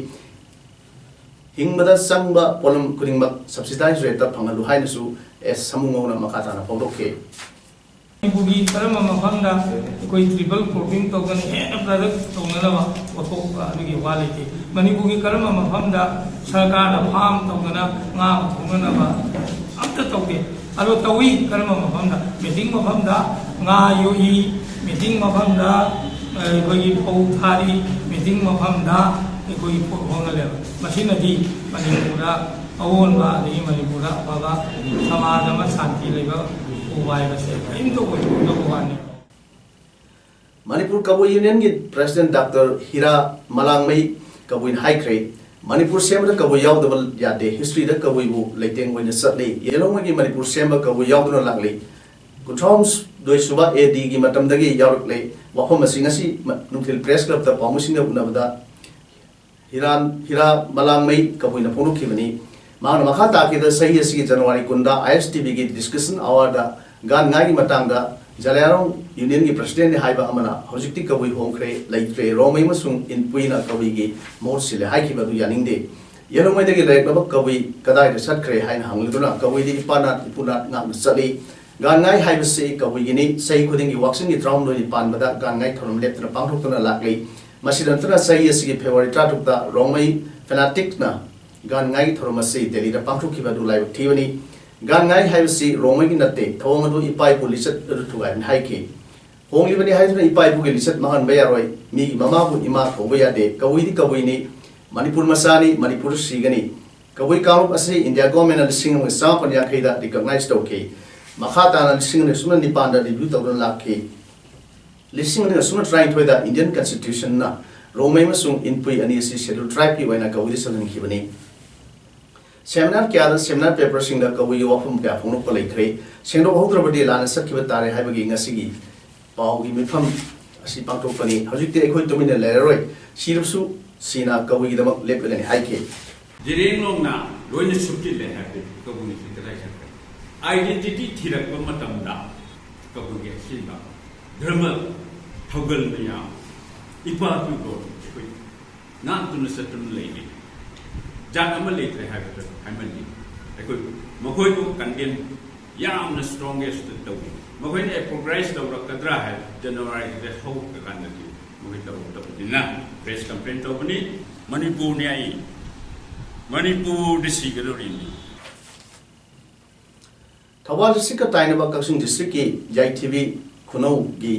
ꯍꯤꯡꯕꯗ ꯆꯪꯕ ꯄꯣꯠꯂꯝ ꯈꯨꯗꯤꯡꯃꯛ ꯁꯕꯁꯤꯗꯥꯏꯖ ꯔꯦꯠꯇ ꯐꯪꯍꯜꯂꯨ ꯍꯥꯏꯅꯁꯨ ꯑꯦꯁ ꯁꯃꯨꯉꯧꯅ ꯃꯈꯥ ꯇꯥꯅ ꯐꯣꯡꯗꯣꯛꯈꯤ꯫ ꯃꯅꯤꯄꯨꯔꯒꯤ ꯀꯔꯝꯕ ꯃꯐꯝꯗ ꯑꯩꯈꯣꯏ ꯇ꯭ꯔꯤꯄꯜ ꯀ꯭ꯔꯣꯞꯄꯤꯡ ꯇꯧꯗꯅ ꯍꯦꯟꯅ ꯄ꯭ꯔꯗꯛ ꯇꯧꯅꯅꯕ ꯄꯣꯠꯊꯣꯛ ꯑꯗꯨꯒꯤ ꯋꯥ ꯂꯩꯇꯦ꯫ ꯃꯅꯤꯄꯨꯔꯒꯤ ꯀꯔꯝꯕ ꯃꯐꯝꯗ ꯁꯔꯀꯥꯔꯅ ꯐꯥꯝ ꯇꯧꯗꯅ ꯉꯥ ꯊꯣꯛꯅꯅꯕ ꯑꯝꯇ ꯇꯧꯗꯦ꯫ ꯑꯗꯣ ꯇꯧꯏ ꯀꯔꯝꯕ ꯃꯐꯝꯗ? ꯃꯤꯇꯤꯡ ꯃꯐꯝꯗ ꯉꯥ ꯌꯣꯛꯏ, ꯃꯤꯇꯤꯡ ꯃꯐꯝꯗ ꯑꯩꯈꯣꯏꯒꯤ ꯐꯧ ꯊꯥꯔꯤ, ꯃꯤꯇꯤꯡ ꯃꯐꯝꯗ ꯑꯩꯈꯣꯏꯒꯤ ꯄꯣꯠ ꯍꯣꯡꯍꯜꯂꯦꯕ꯫ ꯃꯁꯤꯅꯗꯤ ꯃꯅꯤꯄꯨꯔꯗ ꯑꯑꯣꯟꯕ ꯑꯗꯒꯤ ꯃꯅꯤꯄꯨꯔꯗ ꯑꯐꯕ ꯁꯃꯥꯖ ꯑꯃ ꯁꯥꯟꯇꯤ ꯂꯩꯕ ꯎꯕ ꯍꯥꯏꯕꯁꯦ ꯀꯔꯤꯝꯇ ꯑꯣꯏꯊꯣꯛꯇꯕ ꯋꯥꯅꯤ꯫ ꯃꯅꯤꯄꯨꯔ ꯀꯕꯨꯏ ꯌꯨꯅꯤꯌꯟꯒꯤ ꯄ꯭ꯔꯦꯁꯤꯗꯦꯟꯠ ꯗꯥꯛꯇꯔ ꯍꯤꯔꯥ ꯃꯂꯥꯡꯃꯩ ꯀꯕꯨꯏꯅ ꯍꯥꯏꯈ꯭ꯔꯦ, ꯃꯅꯤꯄꯨꯔ ꯁꯦꯝꯕꯗ ꯀꯕꯨꯏ ꯌꯥꯎꯗꯕ ꯌꯥꯗꯦ, ꯍꯤꯁꯇ꯭ꯔꯤꯗ ꯀꯕꯨꯏꯕꯨ ꯂꯩꯇꯦꯡ ꯑꯣꯏꯅ ꯆꯠꯂꯤ꯫ ꯌꯦꯂꯣꯡꯉꯩꯒꯤ ꯃꯅꯤꯄꯨꯔ ꯁꯦꯝꯕ ꯀꯕꯨꯏ ꯌꯥꯎꯗꯨꯅ ꯂꯥꯛꯂꯤ꯫ ꯀꯨꯟꯊ꯭ꯔꯥ ꯍꯨꯝꯗꯣꯏ ꯁꯨꯕ ꯑꯦ ꯗꯤꯒꯤ ꯃꯇꯝꯗꯒꯤ ꯌꯥꯎꯔꯛꯂꯦ꯫ ꯋꯥꯐꯝ ꯑꯁꯤ ꯉꯁꯤ ꯃ-, ꯅꯨꯡꯊꯤꯜ ꯄ꯭ꯔꯦꯁ ꯀ꯭ꯂꯕꯇ ꯄꯥꯎꯃꯤꯁꯤꯡꯒ ꯎꯅꯕꯗ ꯍꯤꯔꯥꯟ, ꯍꯤꯔꯥ ꯃꯂꯥꯡꯃꯩ ꯀꯕꯨꯏꯅ ꯐꯣꯡꯗꯣꯛꯈꯤꯕꯅꯤ꯫ ꯃꯍꯥꯛꯅ ꯃꯈꯥ ꯇꯥꯈꯤꯗ ꯆꯍꯤ ꯑꯁꯤꯒꯤ ꯖꯅꯋꯥꯔꯤ ꯀꯨꯟꯗ ꯑꯥꯏ ꯑꯦꯁ ꯇꯤ ꯚꯤꯒꯤ ꯗꯤꯁꯀꯁꯟ ꯑꯋꯥꯔꯗ ꯒꯥꯟ ꯉꯥꯏꯒꯤ ꯃꯇꯥꯡꯗ ꯖꯂꯤꯌꯥꯡꯔꯣꯡ ꯌꯨꯅꯤꯌꯟꯒꯤ ꯄ꯭ꯔꯁꯤꯗꯦꯟꯠꯅꯤ ꯍꯥꯏꯕ ꯑꯃꯅ ꯍꯧꯖꯤꯛꯇꯤ ꯀꯕꯨꯏ ꯍꯣꯡꯈ꯭ꯔꯦ, ꯂꯩꯇ꯭ꯔꯦ, ꯔꯣꯡꯃꯩ ꯑꯃꯁꯨꯡ ꯏꯟꯄꯨꯏꯅ ꯀꯕꯨꯏꯒꯤ ꯃꯍꯨꯠ ꯁꯤꯜꯂꯦ ꯍꯥꯏꯈꯤꯕ ꯑꯗꯨ ꯌꯥꯅꯤꯡꯗꯦ꯫ ꯌꯦꯜꯂꯣꯡꯃꯩꯗꯒꯤ ꯂꯩꯔꯛꯂꯕ ꯀꯕꯨꯏ ꯀꯗꯥꯏꯗ ꯆꯠꯈ꯭ꯔꯦ ꯍꯥꯏꯅ ꯍꯪꯂꯗꯨꯅ ꯀꯕꯨꯏꯗꯤ ꯏꯄꯥ ꯅꯥꯠ ꯏꯄꯨ ꯅꯥꯠ ꯉꯥꯛꯅ ꯆꯠꯂꯤ꯫ ꯒꯥꯟꯉꯥꯏ ꯍꯥꯏꯕꯁꯤ ꯀꯕꯨꯏꯒꯤꯅꯤ꯫ ꯆꯍꯤ ꯈꯨꯗꯤꯡꯒꯤ ꯋꯥꯛꯆꯤꯡꯒꯤ ꯇꯔꯥꯍꯨꯝꯗꯣꯏꯅꯤ ꯄꯥꯟꯕꯗ ꯒꯥꯟꯉꯥꯏ ꯊꯧꯔꯝ ꯂꯦꯞꯇꯅ ꯄꯥꯡꯊꯣꯛꯇꯨꯅ ꯂꯥꯛꯂꯤ꯫ ꯃꯁꯤꯗ ꯅꯠꯇꯅ ꯆꯍꯤ ꯑꯁꯤꯒꯤ ꯐꯦꯕ꯭ꯔꯨꯋꯥꯔꯤ ꯇꯔꯥꯇꯔꯨꯛꯇ ꯔꯣꯡꯃꯩ ꯐꯦꯅꯥꯇꯤꯛꯅ ꯒꯥꯟꯉꯥꯏꯒꯤ ꯊꯧꯔꯝ ꯑꯁꯤ ꯗꯦꯜꯂꯤꯗ ꯄꯥꯡꯊꯣꯛꯈꯤꯕ ꯑꯗꯨ ꯂꯥꯏꯕꯛ ꯊꯤꯕꯅꯤ꯫ ꯒꯥꯟꯉꯥꯏ ꯍꯥꯏꯕꯁꯤ ꯔꯣꯡꯃꯩꯒꯤ ꯅꯠꯇꯦ꯫ ꯊꯧꯑꯣꯡ ꯑꯗꯨ ꯏꯄꯥ ꯏꯄꯨ ꯂꯤꯆꯠ ꯑꯗꯨ ꯊꯨꯒꯥꯏꯕꯅꯤ ꯍꯥꯏꯈꯤ꯫ ꯍꯣꯡꯂꯤꯕꯅꯤ ꯍꯥꯏꯗꯨꯅ ꯏꯄꯥ ꯏꯄꯨꯒꯤ ꯂꯤꯆꯠ ꯃꯥꯡꯍꯟꯕ ꯌꯥꯔꯣꯏ꯫ ꯃꯤꯒꯤ ꯃꯃꯥꯕꯨ ꯏꯃꯥ ꯀꯧꯕ ꯌꯥꯗꯦ꯫ ꯀꯕꯨꯏꯗꯤ ꯀꯕꯨꯏꯅꯤ꯫ ꯃꯅꯤꯄꯨꯔ ꯃꯆꯥꯅꯤ꯫ ꯃꯅꯤꯄꯨꯔꯗ ꯁꯤꯒꯅꯤ꯫ ꯀꯕꯨꯏ ꯀꯥꯡꯂꯨꯞ ꯑꯁꯤ ꯏꯟꯗꯤꯌꯥ ꯒꯣꯔꯃꯦꯟꯅ ꯂꯤꯁꯤꯡ ꯑꯃꯒ ꯆꯥꯃꯥꯄꯟ ꯌꯥꯡꯈꯩꯗ ꯔꯤꯀꯣꯒꯅꯥꯏꯖ ꯇꯧꯈꯤ꯫ ꯃꯈꯥ ꯇꯥꯅ ꯂꯤꯁꯤꯡ ꯑꯅꯤ ꯑꯁꯨꯝꯅ ꯅꯤꯄꯥꯟꯗ ꯔꯤꯚ꯭ꯌꯨ ꯇꯧꯗꯨꯅ ꯂꯥꯛꯈꯤ꯫ ꯂꯤꯁꯤꯡ ꯑꯅꯤ ꯑꯁꯨꯝꯅ ꯇꯔꯥꯅꯤꯊꯣꯏꯗ ꯏꯟꯗꯤꯌꯟ ꯀꯟꯁꯇꯤꯇ꯭ꯌꯨꯁꯟꯅ ꯔꯣꯡꯃꯩ ꯑꯃꯁꯨꯡ ꯏꯟꯄꯨꯏ ꯑꯅꯤ ꯑꯁꯤ ꯁꯦꯗ꯭ꯌꯨꯜ ꯇ꯭ꯔꯥꯏꯕꯀꯤ ꯑꯣꯏꯅ ꯀꯕꯨꯏꯗ ꯆꯜꯍꯟꯈꯤꯕꯅꯤ꯫ ꯁꯦꯃꯤꯅꯥꯔ ꯀꯌꯥꯗ ꯁꯦꯃꯤꯅꯥꯔ ꯄꯦꯄꯔꯁꯤꯡꯗ ꯀꯕꯨꯏꯒꯤ ꯋꯥꯐꯝ ꯀꯌꯥ ꯐꯣꯡꯗꯣꯛꯄ ꯂꯩꯈ꯭ꯔꯦ꯫ ꯁꯦꯡꯗꯣꯛꯍꯧꯗ꯭ꯔꯕꯗꯤ ꯂꯥꯟꯅ ꯆꯠꯈꯤꯕ ꯇꯥꯔꯦ ꯍꯥꯏꯕꯒꯤ ꯉꯁꯤꯒꯤ ꯄꯥꯎꯒꯤ ꯃꯤꯐꯝ ꯑꯁꯤ ꯄꯥꯡꯊꯣꯛꯄꯅꯤ꯫ ꯍꯧꯖꯤꯛꯇꯤ ꯑꯩꯈꯣꯏ ꯇꯨꯃꯤꯟꯅ ꯂꯩꯔꯔꯣꯏ꯫ ꯁꯤꯔꯕꯁꯨ ꯁꯤꯅ ꯀꯕꯨꯏꯒꯤꯗꯃꯛ ꯂꯦꯞꯂꯒꯅꯤ ꯍꯥꯏꯈꯤ꯫ ꯖꯤꯔꯦꯡꯂꯣꯡꯅ ꯂꯣꯏꯅ ꯁꯨꯞꯆꯤꯜꯂꯦ ꯍꯥꯏꯕꯗꯤ ꯀꯕꯨꯏꯁꯤ ꯀꯗꯥꯏ ꯆꯠꯈ꯭ꯔꯦ? ꯑꯥꯏꯗꯦꯟꯇꯤꯇꯤ ꯊꯤꯔꯛꯄ ꯃꯇꯝꯗ ꯀꯕꯨꯏꯒꯤ ꯑꯁꯦꯡꯕ ꯙꯔꯃ ꯊꯧꯒꯜ ꯃꯌꯥꯝ ꯏꯄꯥ ꯏꯄꯨꯗꯣ ꯑꯩꯈꯣꯏ ꯉꯥꯛꯇꯨꯅ ꯆꯠꯇꯨꯅ ꯂꯩꯔꯤ꯫ ꯖꯥꯠ ꯑꯃ ꯂꯩꯇ꯭ꯔꯦ ꯍꯥꯏꯕꯗꯨ ꯍꯥꯏꯃꯜꯂꯤ꯫ ꯑꯩꯈꯣꯏ ꯃꯈꯣꯏꯕꯨ ꯀꯟꯗꯦꯝ ꯌꯥꯝꯅ ꯁ꯭ꯇꯔꯣꯡꯒꯦꯁꯇ ꯇꯧꯏ꯫ ꯃꯈꯣꯏꯅ ꯑꯦꯄ꯭ꯔꯣꯄ꯭ꯔꯥꯏꯁ ꯇꯧꯔꯛꯀꯗ꯭ꯔꯥ ꯍꯥꯏꯕ ꯖꯅꯋꯥꯔꯤꯗ ꯍꯧꯔꯀꯥꯟꯗꯗꯤ ꯃꯈꯣꯏ ꯇꯧꯔꯛꯇꯕꯅꯤꯅ ꯄ꯭ꯔꯦꯁ ꯀꯟꯐꯔꯦꯟꯁ ꯇꯧꯕꯅꯤ꯫ ꯃꯅꯤꯄꯨꯔꯅꯤ ꯑꯩ, ꯃꯅꯤꯄꯨꯔꯗ ꯁꯤꯒꯗꯧꯔꯤꯅꯤ꯫ ꯊꯧꯕꯥꯜ ꯗꯤꯁꯇ꯭ꯔꯤꯛꯀ ꯇꯥꯏꯅꯕ ꯀꯛꯆꯤꯡ ꯗꯤꯁꯇ꯭ꯔꯤꯛꯀꯤ ꯌꯥꯏꯊꯤꯕꯤ ꯈꯨꯅꯧꯒꯤ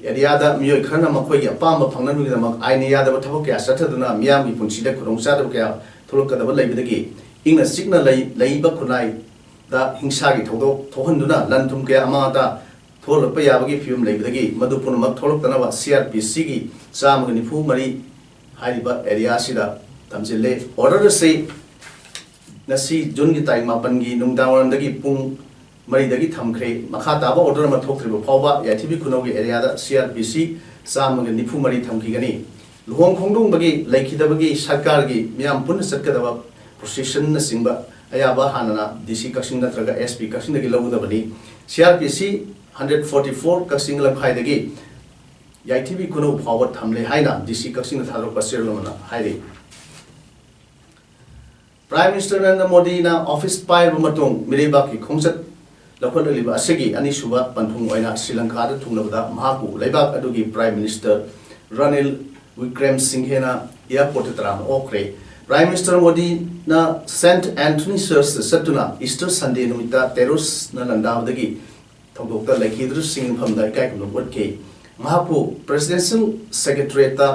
ꯑꯦꯔꯤꯌꯥꯗ ꯃꯤꯑꯣꯏ ꯈꯔꯅ ꯃꯈꯣꯏꯒꯤ ꯑꯄꯥꯝꯕ ꯐꯪꯅꯕꯒꯤꯗꯃꯛ ꯑꯥꯏꯟꯅ ꯌꯥꯗꯕ ꯊꯕꯛ ꯀꯌꯥ ꯆꯠꯊꯗꯨꯅ ꯃꯤꯌꯥꯝꯒꯤ ꯄꯨꯟꯁꯤꯗ ꯈꯨꯗꯣꯡꯆꯥꯗꯕ ꯀꯌꯥ ꯊꯣꯛꯂꯛꯀꯗꯕ ꯂꯩꯕꯗꯒꯤ ꯏꯪꯅ ꯆꯤꯛꯅ ꯂꯩ-, ꯂꯩꯕ ꯈꯨꯟꯅꯥꯏꯗ ꯍꯤꯡꯁꯥꯒꯤ ꯊꯧꯗꯣꯛ ꯊꯣꯛꯍꯟꯗꯨꯅ ꯂꯟ ꯊꯨꯝ ꯀꯌꯥ ꯑꯃꯥꯡ ꯑꯇꯥ ꯊꯣꯛꯍꯜꯂꯛꯄ ꯌꯥꯕꯒꯤ ꯐꯤꯕꯝ ꯂꯩꯕꯗꯒꯤ ꯃꯗꯨ ꯄꯨꯝꯅꯃꯛ ꯊꯣꯛꯂꯛꯇꯅꯕ ꯁꯤ ꯑꯥꯔ ꯄꯤ ꯁꯤꯒꯤ ꯆꯥꯝꯃꯒ ꯅꯤꯐꯨ ꯃꯔꯤ ꯍꯥꯏꯔꯤꯕ ꯑꯦꯔꯤꯌꯥ ꯑꯁꯤꯗ ꯊꯝꯖꯤꯜꯂꯦ꯫ ꯑꯣꯔꯗꯔ ꯑꯁꯤ ꯉꯁꯤ ꯖꯨꯟꯒꯤ ꯇꯥꯔꯤꯛ ꯃꯥꯄꯟꯒꯤ ꯅꯨꯡꯗꯥꯡꯋꯥꯏꯔꯝꯗꯒꯤ ꯄꯨꯡ ꯃꯔꯤꯗꯒꯤ ꯊꯝꯈ꯭ꯔꯦ꯫ ꯃꯈꯥ ꯇꯥꯕ ꯑꯣꯔꯗꯔ ꯑꯃ ꯊꯣꯛꯇ꯭ꯔꯤꯕ ꯐꯥꯎꯕ ꯌꯥꯏꯊꯤꯕꯤ ꯈꯨꯅꯧꯒꯤ ꯑꯦꯔꯤꯌꯥꯗ ꯁꯤ ꯑꯥꯔ ꯄꯤ ꯁꯤ ꯆꯥꯝꯃꯒ ꯅꯤꯐꯨ ꯃꯔꯤ ꯊꯝꯈꯤꯒꯅꯤ꯫ ꯂꯨꯍꯣꯡ ꯈꯣꯡꯗꯣꯡꯕꯒꯤ ꯂꯩꯈꯤꯗꯕꯒꯤ ꯁꯔꯀꯥꯔꯒꯤ ꯃꯤꯌꯥꯝ ꯄꯨꯟꯅ ꯆꯠꯀꯗꯕ ꯄ꯭ꯔꯣꯁꯦꯁꯟꯅꯆꯤꯡꯕ ꯑꯌꯥꯕ ꯍꯥꯟꯅꯅ ꯗꯤ ꯁꯤ ꯀꯛꯆꯤꯡ ꯅꯠꯇ꯭ꯔꯒ ꯑꯦꯁ ꯄꯤ ꯀꯛꯆꯤꯡꯗꯒꯤ ꯂꯧꯒꯗꯕꯅꯤ꯫ ꯁꯤ ꯑꯥꯔ ꯄꯤ ꯁꯤ ꯍꯟꯗ꯭ꯔꯦꯠ ꯐꯣꯔꯇꯤ ꯐꯣꯔ ꯀꯛꯆꯤꯡ ꯂꯝꯈꯥꯏꯗꯒꯤ ꯌꯥꯏꯊꯤꯕꯤ ꯈꯨꯅꯧ ꯐꯥꯎꯕ ꯊꯝꯂꯦ ꯍꯥꯏꯅ ꯗꯤ ꯁꯤ ꯀꯛꯆꯤꯡꯗ ꯊꯥꯗꯣꯔꯛꯄ ꯆꯦꯔꯣꯜ ꯑꯃꯅ ꯍꯥꯏꯔꯤ꯫ Prime Minister Narendra Modi ꯅ office ꯄꯥꯏꯔꯕ ꯃꯇꯨꯡ ꯃꯤꯔꯩꯕꯥꯛꯀꯤ ꯈꯣꯡꯆꯠ ꯂꯧꯈꯠꯂꯛꯂꯤꯕ ꯑꯁꯤꯒꯤ ꯑꯅꯤꯁꯨꯕ ꯄꯟꯊꯨꯡ ꯑꯣꯏꯅ ꯁ꯭ꯔꯤ ꯂꯪꯀꯥꯗ ꯊꯨꯡꯂꯕꯗ ꯃꯍꯥꯛꯄꯨ ꯂꯩꯕꯥꯛ ꯑꯗꯨꯒꯤ Prime Minister ꯔꯥꯅꯤꯜ ꯋꯤꯀ꯭ꯔꯦꯝ ꯁꯤꯡꯘꯦꯅ airport ꯇ ꯇꯔꯥꯝꯅ ꯑꯣꯛꯈ꯭ꯔꯦ꯫ Prime Minister ꯃꯣꯗꯤꯅ Saint Anthony Church ꯇ ꯆꯠꯇꯨꯅ Easter Sunday ꯅꯨꯃꯤꯠꯇ terrorist ꯅ ꯂꯥꯟꯗꯥꯕꯗꯒꯤ ꯊꯧꯗꯣꯛꯇ ꯂꯩꯈꯤꯗ꯭ꯔꯕꯁꯤꯡꯒꯤ ꯃꯐꯝꯗ ꯏꯀꯥꯏ ꯈꯨꯝꯅꯕ ꯎꯠꯈꯤ꯫ ꯃꯍꯥꯛꯄꯨ Presidential Secretariat ꯇ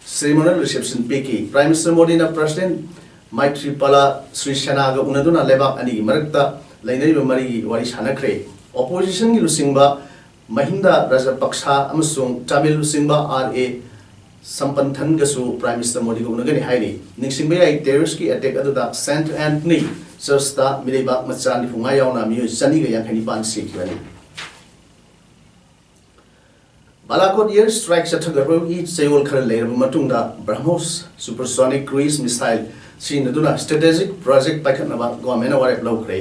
ceremonial reception ꯄꯤꯈꯤ꯫ Prime Minister ꯃꯣꯗꯤꯅ President ꯃꯥꯏꯇ꯭ꯔꯤꯄꯥꯂꯥ ꯁ꯭ꯔꯤꯁꯦꯅꯥꯒ ꯎꯅꯗꯨꯅ ꯂꯩꯕꯥꯛ ꯑꯅꯤꯒꯤ ꯃꯔꯛꯇ ꯂꯩꯅꯔꯤꯕ ꯃꯔꯤꯒꯤ ꯋꯥꯔꯤ ꯁꯥꯟꯅꯈ꯭ꯔꯦ꯫ Opposition ꯒꯤ ꯂꯨꯆꯤꯡꯕ ꯃꯍꯤꯟꯗꯥ ꯔꯥꯖꯥꯄꯛꯁꯥ ꯑꯃꯁꯨꯡ ꯇꯥꯃꯤꯜ ꯂꯨꯆꯤꯡꯕ ꯑꯥꯔ ꯑꯦ ꯁꯝꯄꯟꯊꯟꯒꯁꯨ Prime Minister ꯃꯣꯗꯤꯒ ꯎꯅꯒꯅꯤ ꯍꯥꯏꯔꯤ꯫ ꯅꯤꯡꯁꯤꯡꯕ ꯌꯥꯏ, terrorist ꯀꯤ attack ꯑꯗꯨꯗ Saint Anthony Church ꯇ ꯃꯤꯔꯩꯕꯥꯛ ꯃꯆꯥ ꯅꯤꯐꯨꯃꯉꯥ ꯌꯥꯎꯅ ꯃꯤꯑꯣꯏ ꯆꯅꯤꯒ ꯌꯥꯡꯈꯩ ꯅꯤꯄꯥꯟ ꯁꯤꯈꯤꯕꯅꯤ꯫ ꯕꯥꯂꯥꯀꯣꯠ air strike ꯆꯠꯊꯈ꯭ꯔꯕꯒꯤ ꯆꯌꯣꯜ ꯈꯔ ꯂꯩꯔꯕ ꯃꯇꯨꯡꯗ BrahMos supersonic cruise missile ꯁꯤꯖꯤꯟꯅꯗꯨꯅ strategic project ꯄꯥꯏꯈꯠꯅꯕ government ꯅ ꯋꯥꯔꯦꯞ ꯂꯧꯈ꯭ꯔꯦ꯫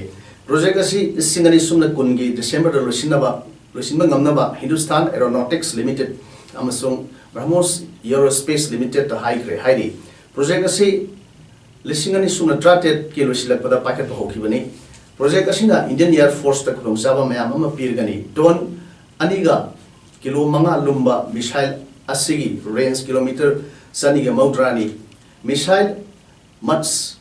Project ꯑꯁꯤ ꯂꯤꯁꯤꯡ ꯑꯅꯤ ꯁꯨꯞꯅ ꯀꯨꯟꯒꯤ December ꯗ ꯂꯣꯏꯁꯤꯟꯅꯕ, ꯂꯣꯏꯁꯤꯟꯕ ꯉꯝꯅꯕ Hindustan Aeronautics Limited ꯑꯃꯁꯨꯡ BrahMos Aerospace Limited ꯇ ꯍꯥꯏꯈ꯭ꯔꯦ ꯍꯥꯏꯔꯤ꯫ Project ꯑꯁꯤ ꯂꯤꯁꯤꯡ ꯑꯅꯤ ꯁꯨꯞꯅ ꯇꯔꯥꯇꯔꯦꯠꯀꯤ ꯂꯣꯏꯁꯤꯜꯂꯛꯄꯗ ꯄꯥꯏꯈꯠꯄ ꯍꯧꯈꯤꯕꯅꯤ꯫ Project ꯑꯁꯤꯅ Indian Air Force ꯇ ꯈꯨꯗꯣꯡꯆꯥꯕ ꯃꯌꯥꯝ ꯑꯃ ꯄꯤꯔꯒꯅꯤ꯫ Ton ꯑꯅꯤꯒ ꯀꯤꯂꯣ ꯃꯉꯥ ꯂꯨꯝꯕ missile ꯑꯁꯤꯒꯤ range kilometer ꯆꯅꯤꯒ ꯃꯧꯗ꯭ꯔꯥꯅꯤ꯫ Missile Mach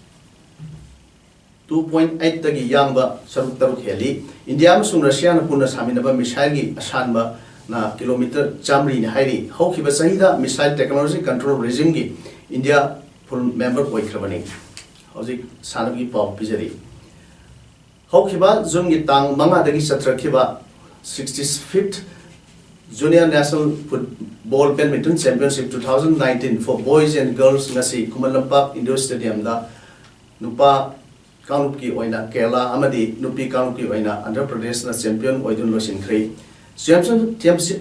two point eight ꯇꯒꯤ ꯌꯥꯡꯕ ꯁꯔꯨꯛ ꯇꯔꯨꯛ ꯍꯦꯜꯂꯤ꯫ ꯏꯟꯗꯤꯌꯥ ꯑꯃꯁꯨꯡ ꯔꯁꯤꯌꯥꯅ ꯄꯨꯟꯅ ꯁꯥꯃꯤꯟꯅꯕ missile ꯒꯤ ꯑꯁꯥꯟꯕꯅ kilometer ꯆꯥꯃꯔꯤꯅꯤ ꯍꯥꯏꯔꯤ꯫ ꯍꯧꯈꯤꯕ ꯆꯍꯤꯗ missile technology control regime ꯒꯤ ꯏꯟꯗꯤꯌꯥ full member ꯑꯣꯏꯈ꯭ꯔꯕꯅꯤ꯫ ꯍꯧꯖꯤꯛ ꯁꯥꯟꯅꯕꯒꯤ ꯄꯥꯎ ꯄꯤꯖꯔꯤ꯫ ꯍꯧꯈꯤꯕ June ꯒꯤ ꯇꯥꯡ ꯃꯉꯥꯗꯒꯤ ꯆꯠꯊꯔꯛꯈꯤꯕ sixty-fifth Junior National Football Badminton Championship two thousand nineteen for Boys and Girls ꯉꯁꯤ ꯈꯨꯃꯟ ꯂꯝꯄꯥꯛ Indoor Stadium ꯗ ꯅꯨꯄꯥ ꯀꯥꯡꯂꯨꯞꯀꯤ ꯑꯣꯏꯅ ꯀꯦꯔꯂꯥ ꯑꯃꯗꯤ ꯅꯨꯄꯤ ꯀꯥꯡꯂꯨꯞꯀꯤ ꯑꯣꯏꯅ ꯑꯟꯙ꯭ꯔ ꯄ꯭ꯔꯗꯦꯁꯅ champion ꯑꯣꯏꯗꯨꯅ ꯂꯣꯏꯁꯤꯟꯈ꯭ꯔꯦ꯫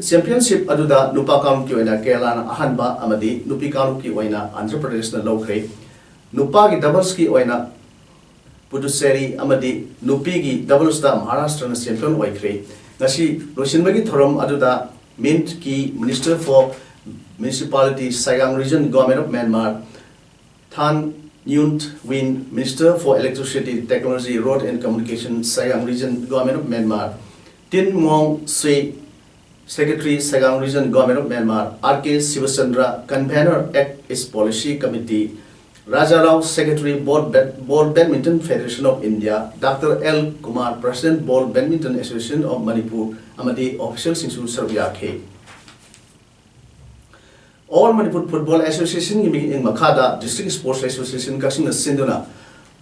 Championship ꯑꯗꯨꯗ ꯅꯨꯄꯥ ꯀꯥꯡꯂꯨꯞꯀꯤ ꯑꯣꯏꯅ ꯀꯦꯔꯂꯥꯅ ꯑꯍꯥꯟꯕ ꯑꯃꯗꯤ ꯅꯨꯄꯤ ꯀꯥꯡꯂꯨꯞꯀꯤ ꯑꯣꯏꯅ ꯑꯟꯙ꯭ꯔ ꯄ꯭ꯔꯗꯦꯁꯅ ꯂꯧꯈ꯭ꯔꯦ꯫ ꯅꯨꯄꯥꯒꯤ doubles ꯀꯤ ꯑꯣꯏꯅ ꯄꯨꯗꯨꯆꯦꯔꯤ ꯑꯃꯗꯤ ꯅꯨꯄꯤꯒꯤ doubles ꯇ ꯃꯍꯥꯔꯥꯁꯇ꯭ꯔꯅ champion ꯑꯣꯏꯈ꯭ꯔꯦ꯫ ꯉꯁꯤ ꯂꯣꯏꯁꯤꯟꯕꯒꯤ ꯊꯧꯔꯝ ꯑꯗꯨꯗ MINT ꯀꯤ Minister for Municipality, Sagaing Region, Government of Myanmar, ꯊꯥꯟ Nguyen Win, Minister for Electricity, Technology, Road and Communication, Sagaing Region, Government of Myanmar, Tin Maung Swe, Secretary, Sagaing Region, Government of Myanmar, R K Sivachandra, Convener, Act East Policy Committee, Raja Rao, Secretary, Ball, Bad- Ball Badminton Federation of India, Doctor L Kumar, President, Ball Badminton Association of Manipur, ꯑꯃꯗꯤ officialꯁꯤꯡꯁꯨ ꯁꯔꯨꯛ ꯌꯥꯈꯤ꯫ All Manipur Football Associationꯒꯤ ꯃꯤꯠꯌꯦꯡ ꯃꯈꯥꯗ District Sports Association ꯀꯛꯆꯤꯡꯅ ꯁꯤꯟꯗꯨꯅ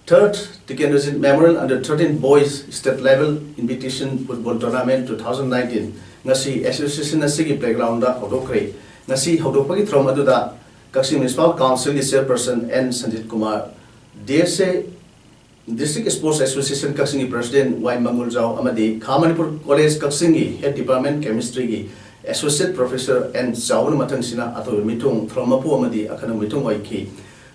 Third Tikendrajit Memorial Under thirteen Boys State Level Invitation Football Tournament two thousand nineteen ꯉꯁꯤ association ꯑꯁꯤꯒꯤ playgroundꯗ ꯍꯧꯗꯣꯛꯈ꯭ꯔꯦ꯫ ꯉꯁꯤ ꯍꯧꯗꯣꯛꯄꯒꯤ ꯊꯧꯔꯝ ꯑꯗꯨꯗ ꯀꯛꯆꯤꯡ Municipal Councilꯒꯤ Chairperson N Sanjit Kumar, D S A District Sports Association ꯀꯛꯆꯤꯡꯒꯤ President Y ꯃꯪꯒꯨꯜꯖꯥꯎ ꯑꯃꯗꯤ ꯈꯥ ꯃꯅꯤꯄꯨꯔ College ꯀꯛꯆꯤꯡꯒꯤ Head Department Chemistryꯒꯤ Associate Professor N ꯆꯥꯎꯕꯅ ꯃꯊꯪꯁꯤꯅ ꯑꯊꯣꯏꯕ ꯃꯤꯊꯨꯡ, ꯊꯧꯔꯝ ꯃꯄꯨ ꯑꯃꯗꯤ ꯑꯈꯟꯅꯕ ꯃꯤꯊꯨꯡ ꯑꯣꯏꯈꯤ꯫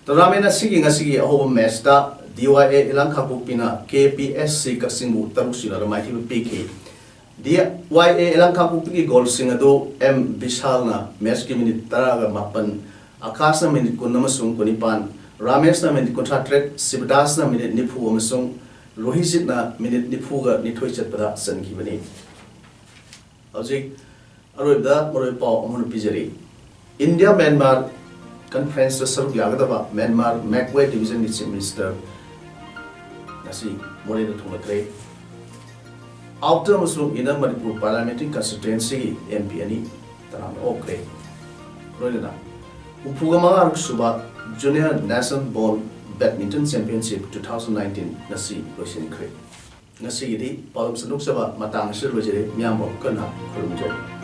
Tournament ꯑꯁꯤꯒꯤ ꯉꯁꯤꯒꯤ ꯑꯍꯧꯕ matchꯇ D Y A ꯏꯂꯥꯡ ꯈꯥꯡꯄꯣꯛꯄꯤꯅ K P S C ꯀꯛꯆꯤꯡꯕꯨ ꯇꯔꯨꯛ ꯁꯤꯅꯣꯗ ꯃꯥꯏꯊꯤꯕ ꯄꯤꯈꯤ꯫ D Y A ꯏꯂꯥꯡ ꯈꯥꯡꯄꯣꯛꯄꯤꯒꯤ goalꯁꯤꯡ ꯑꯗꯨ M ꯕꯤꯁꯥꯜꯅ matchꯀꯤ minute ꯇꯔꯥꯒ ꯃꯥꯄꯟ, ꯑꯀꯥꯁꯅ minute ꯀꯨꯟ ꯑꯃꯁꯨꯡ ꯀꯨꯟꯅꯤꯄꯥꯟ, ꯔꯥꯃꯦꯁꯅ minute ꯀꯨꯟꯊ꯭ꯔꯥ ꯇꯔꯦꯠ, ꯁꯤꯕꯗꯥꯁꯅ minute ꯅꯤꯐꯨ ꯑꯃꯁꯨꯡ ꯔꯣꯍꯤꯖꯤꯠꯅ minute ꯅꯤꯐꯨꯒ ꯅꯤꯊꯣꯏ ꯆꯠꯄꯗ ꯆꯟꯈꯤꯕꯅꯤ꯫ ꯍꯧꯖꯤꯛ ꯑꯔꯣꯏꯕꯗ ꯃꯔꯨꯑꯣꯏꯕ ꯄꯥꯎ ꯑꯃ ꯄꯤꯖꯔꯤ꯫ India Myanmar Conferenceꯇ ꯁꯔꯨꯛ ꯌꯥꯒꯗꯕ Myanmar Magway Divisionꯒꯤ Chief Minister ꯉꯁꯤ ꯃꯣꯔꯦꯗ ꯊꯨꯡꯂꯈ꯭ꯔꯦ꯫ Outer ꯑꯃꯁꯨꯡ Inner Manipur Parliamentary Constituencyꯒꯤ M P ꯑꯅꯤ ꯇꯔꯥꯝꯅ ꯑꯣꯛꯈ꯭ꯔꯦ꯫ ꯂꯣꯏꯅꯅ ꯍꯨꯝꯐꯨꯒ ꯃꯉꯥꯔꯛ ꯁꯨꯕ Junior National Ball Badminton Championship two thousand nineteen ꯉꯁꯤ ꯂꯣꯏꯁꯤꯟꯈ꯭ꯔꯦ꯫ ꯉꯁꯤꯒꯤꯗꯤ ꯄꯥꯎꯗꯝ ꯁꯟꯗꯣꯛꯆꯕ ꯃꯇꯥꯡ ꯑꯁꯤꯗ ꯂꯣꯏꯖꯔꯦ꯫ ꯃꯤꯌꯥꯝꯕꯨ ꯑꯃꯨꯛ ꯍꯟꯅ ꯈꯨꯔꯨꯝꯖꯔꯤ꯫